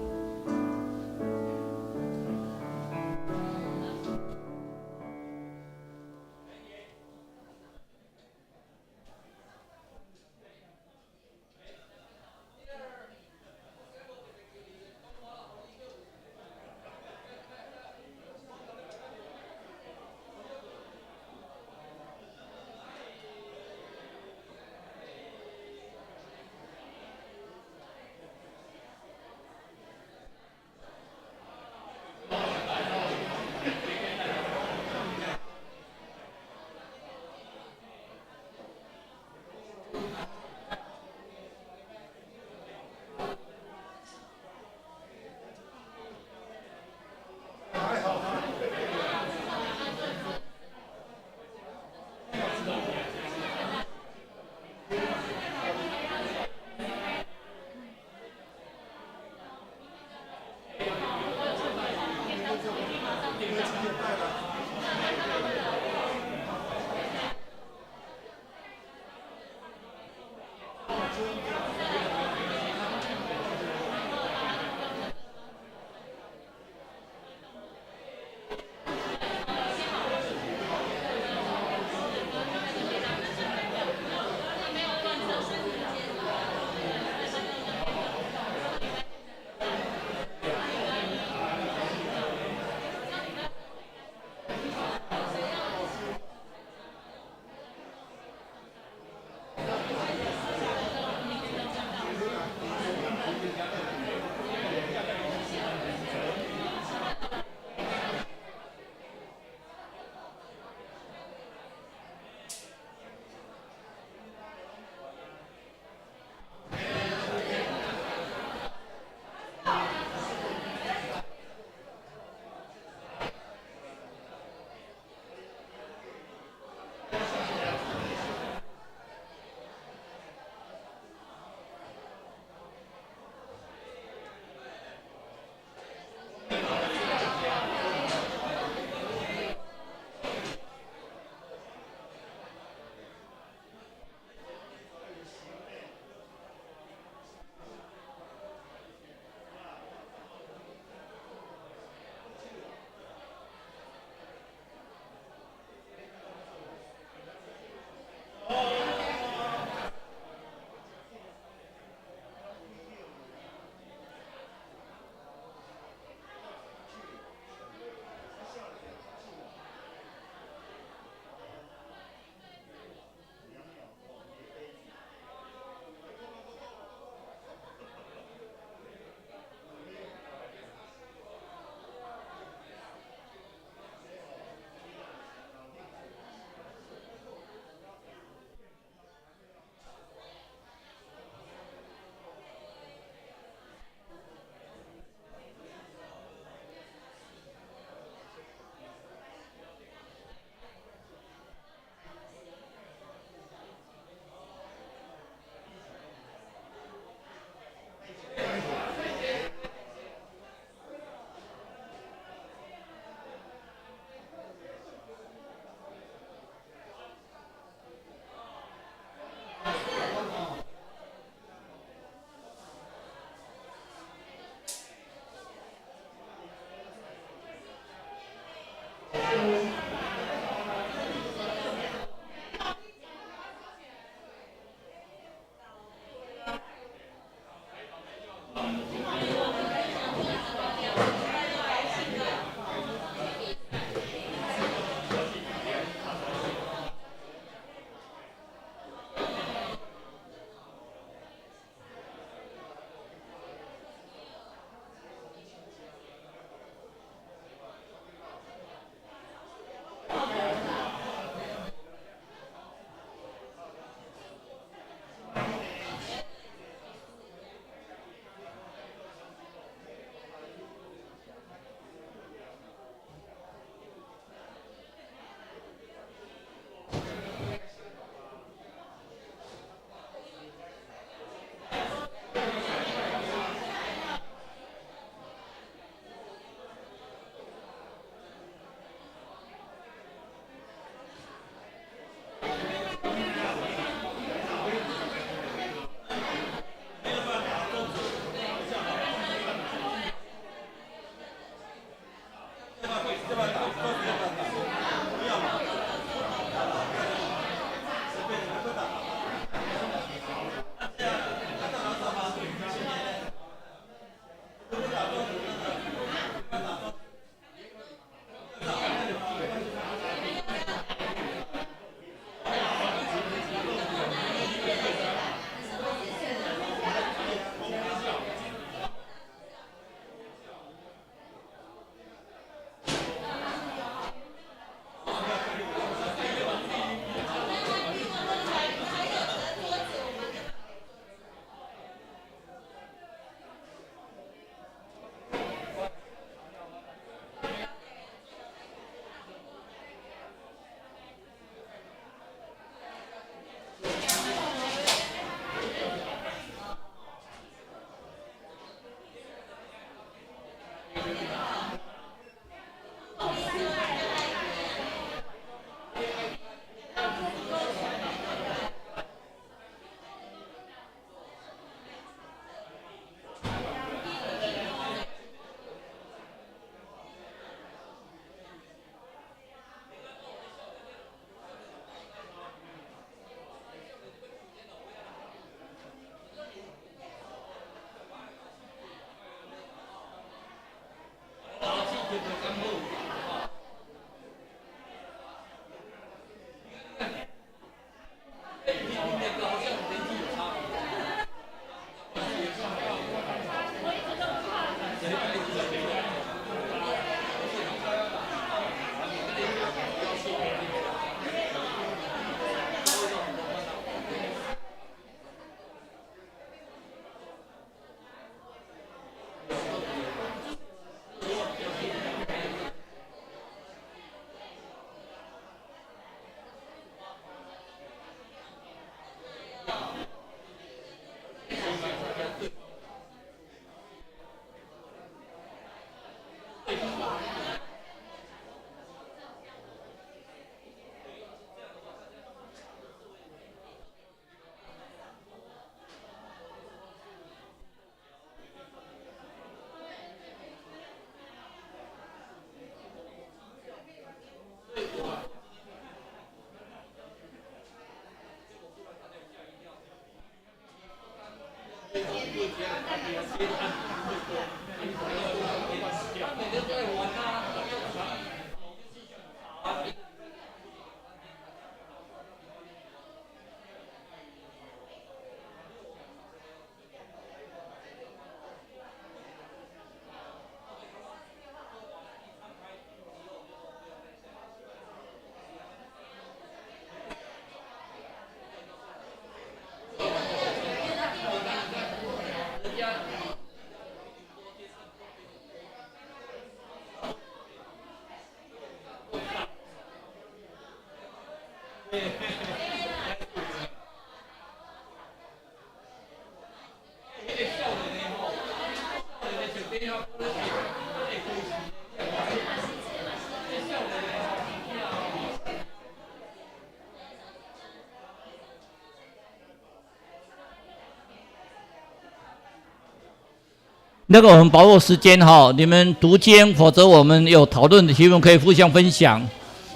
那個我們把握時間哈，你們讀經或者我們有討論的題目可以互相分享，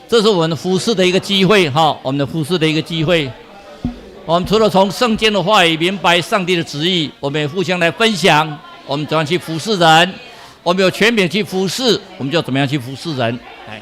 這是我們服侍的一個機會哈，我們的服侍的一個機會。我們除了從聖經的話語明白上帝的旨意，我們也互相來分享，我們怎樣去服侍人，我們有權柄去服侍，我們就怎麼樣去服侍人。來。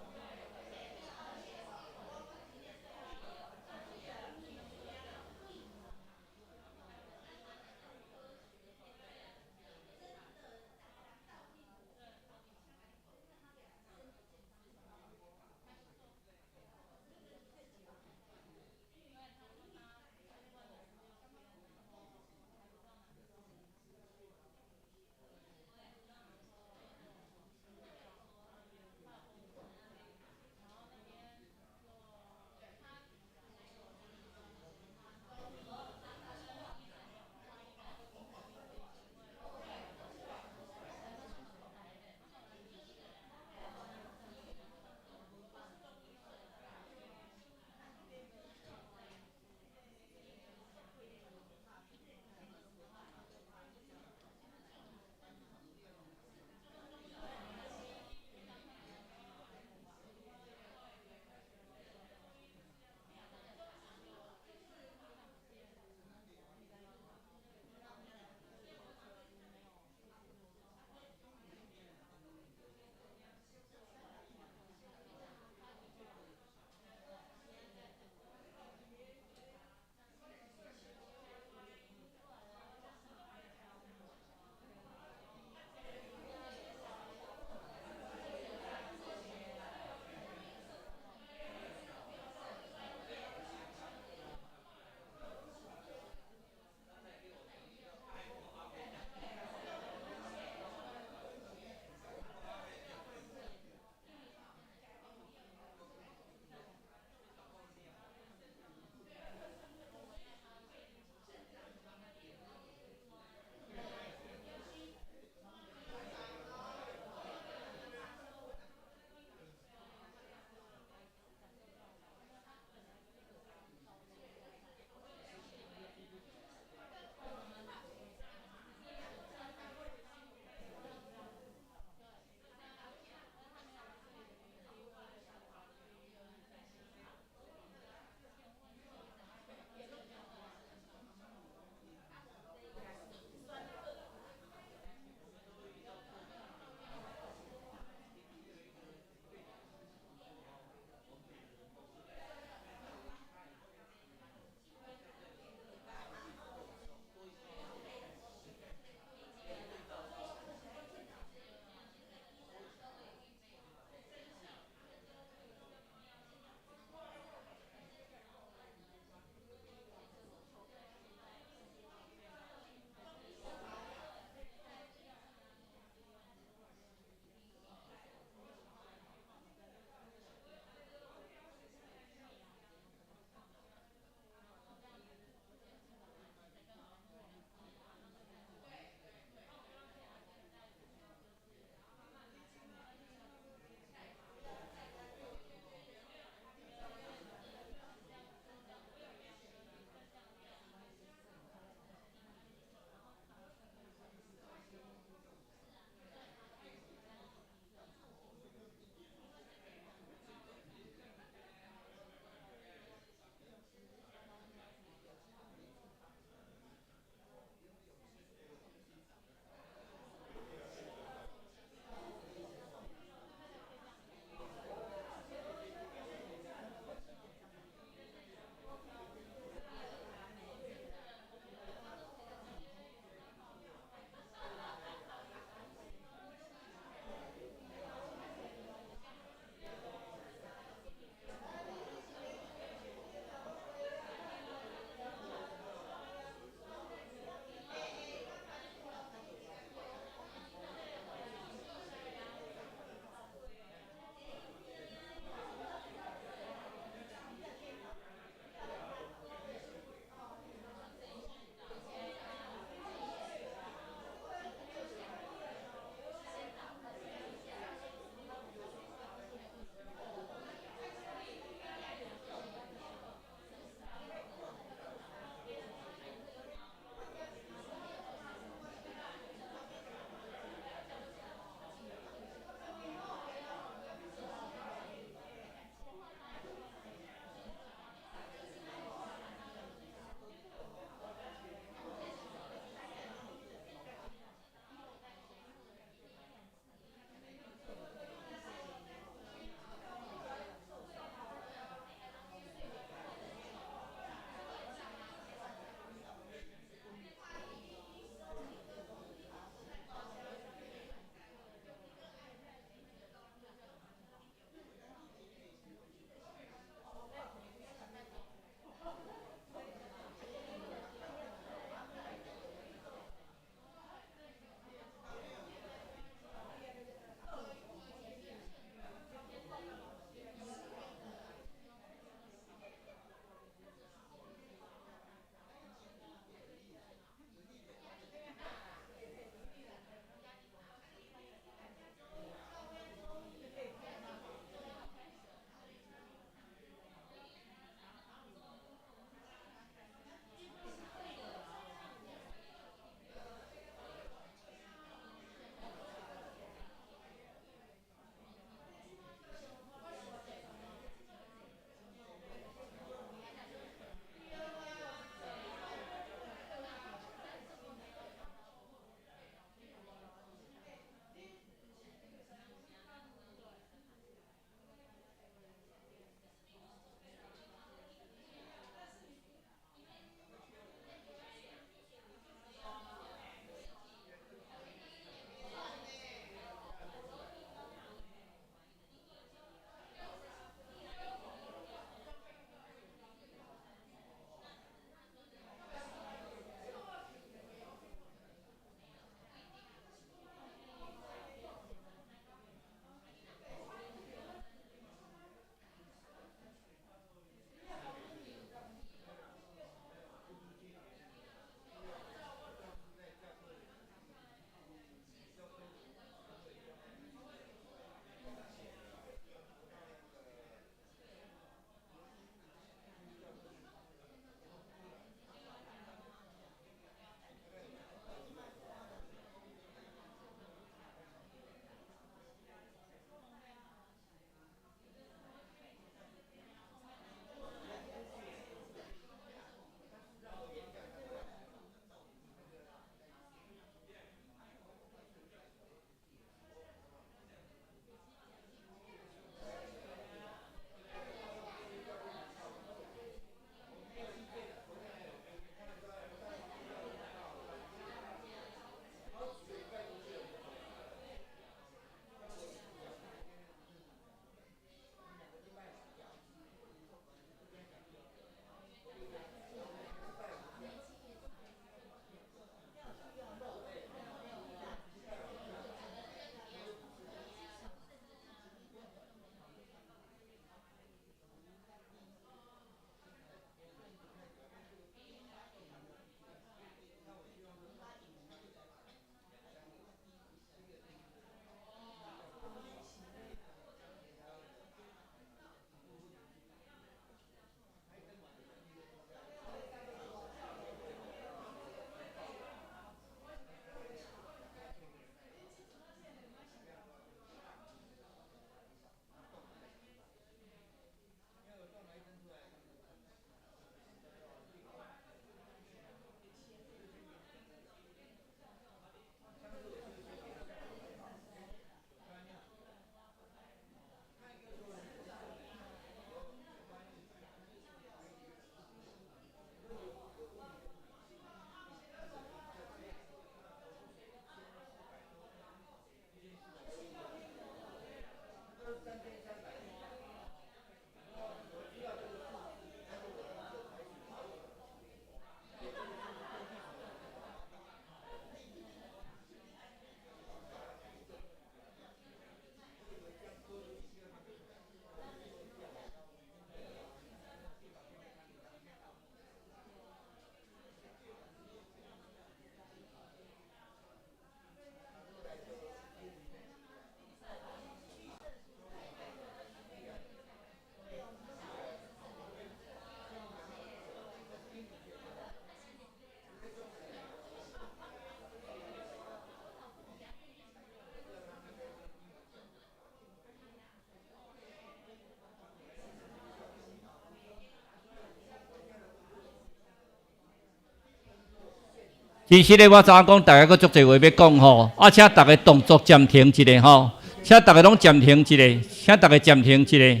其實咧，我知影講大家閣足濟話欲講吼，啊，請逐家動作暫停一下吼，請逐家攏暫停一下，請逐家暫停一下，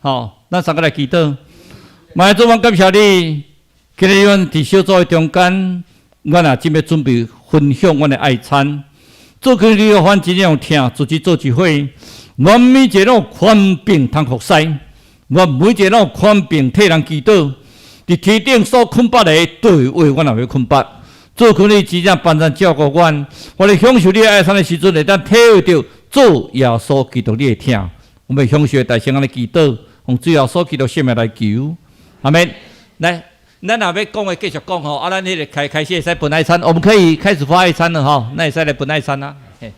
吼，咱三個來祈禱。媽主，阮感謝你，今日阮佇小組的中間，阮也正欲準備分享阮的愛餐。主求你予阮真正有疼，自己做一伙，阮每一个攏有權柄通服侍，阮每一個攏有權柄替人祈禱。佇天頂所捆縛的地位，阮也欲捆縛。主求你真正幫贊照顧阮，我咧享受你的愛餐的時陣，會當體會著主耶穌基督你的疼。我們享受大聲按呢祈禱，奉主耶穌基督聖名來求，阿們。來，咱若欲講的繼續講吼，啊，咱彼个開開始會使分愛餐，我們可以開始發愛餐了吼，咱會使來分愛餐啊。嘿。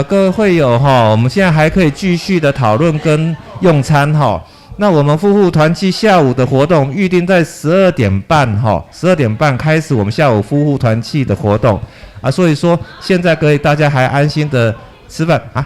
各位會友哈，我們現在還可以繼續的討論跟用餐哈。那我們夫婦團契下午的活動預定在十二點半哈，十二點半開始我們下午夫婦團契的活動啊，所以說現在可以大家還安心的吃飯啊。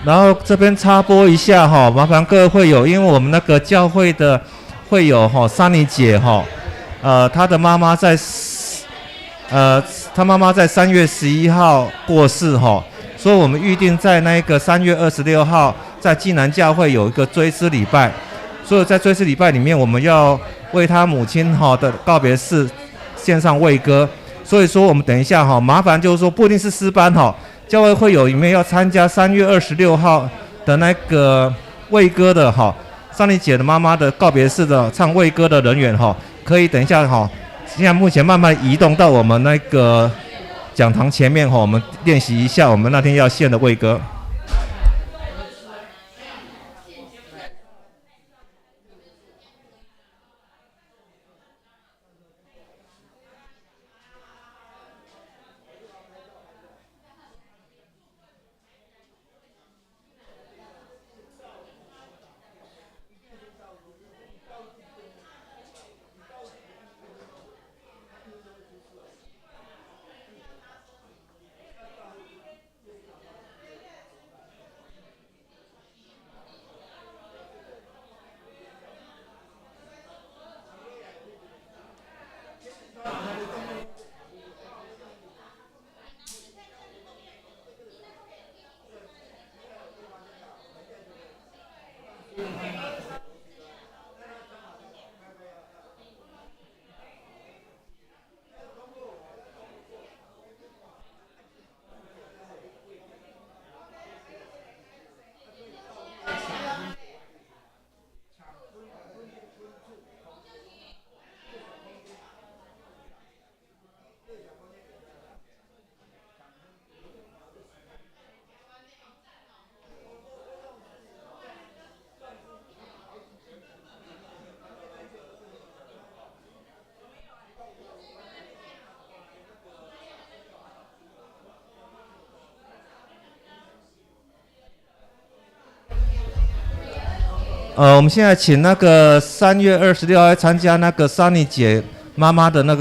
然後這邊插播一下哈，麻煩各位會友，因為我們那個教會的會友哈，珊妮姐哈，她的媽媽在，她媽媽在3月11號過世哈，所以我們預定在那個3月26號在濟南教會有一個追思禮拜，所以在追思禮拜裡面，我們要為她母親哈的告別式獻上慰歌，所以說我們等一下哈，麻煩就是說不一定是詩班哈。教會會友裡面要參加3月26號的那個慰歌的哈，珊妮姐的媽媽的告別式的唱慰歌的人員哈，可以等一下哈，現在目前慢慢移動到我們那個講堂前面哈，我們練習一下我們那天要獻的慰歌。我們現在請那個3月26號要參加那個桑妮姐媽媽的那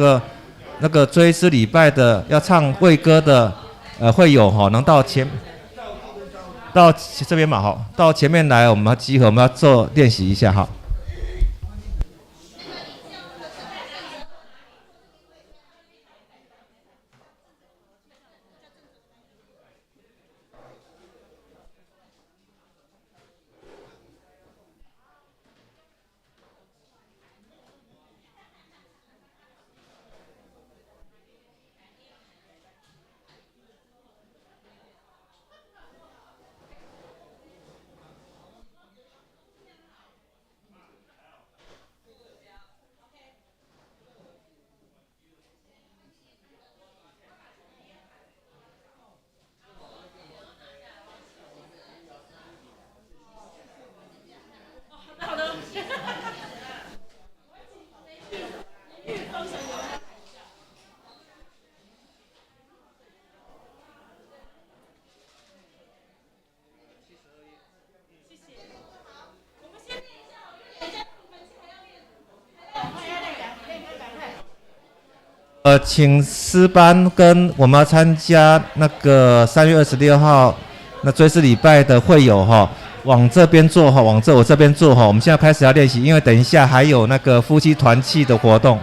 個追思禮拜的，要唱會歌的，會友哈，能到這邊嘛哈，到前面來，我們要集合，我們要做練習一下哈。請詩班跟我們要參加那個3月26號那追思禮拜的會友哈，往這邊坐哈，往這我這邊坐哈。我們現在開始要練習，因為等一下還有那個夫妻團契的活動。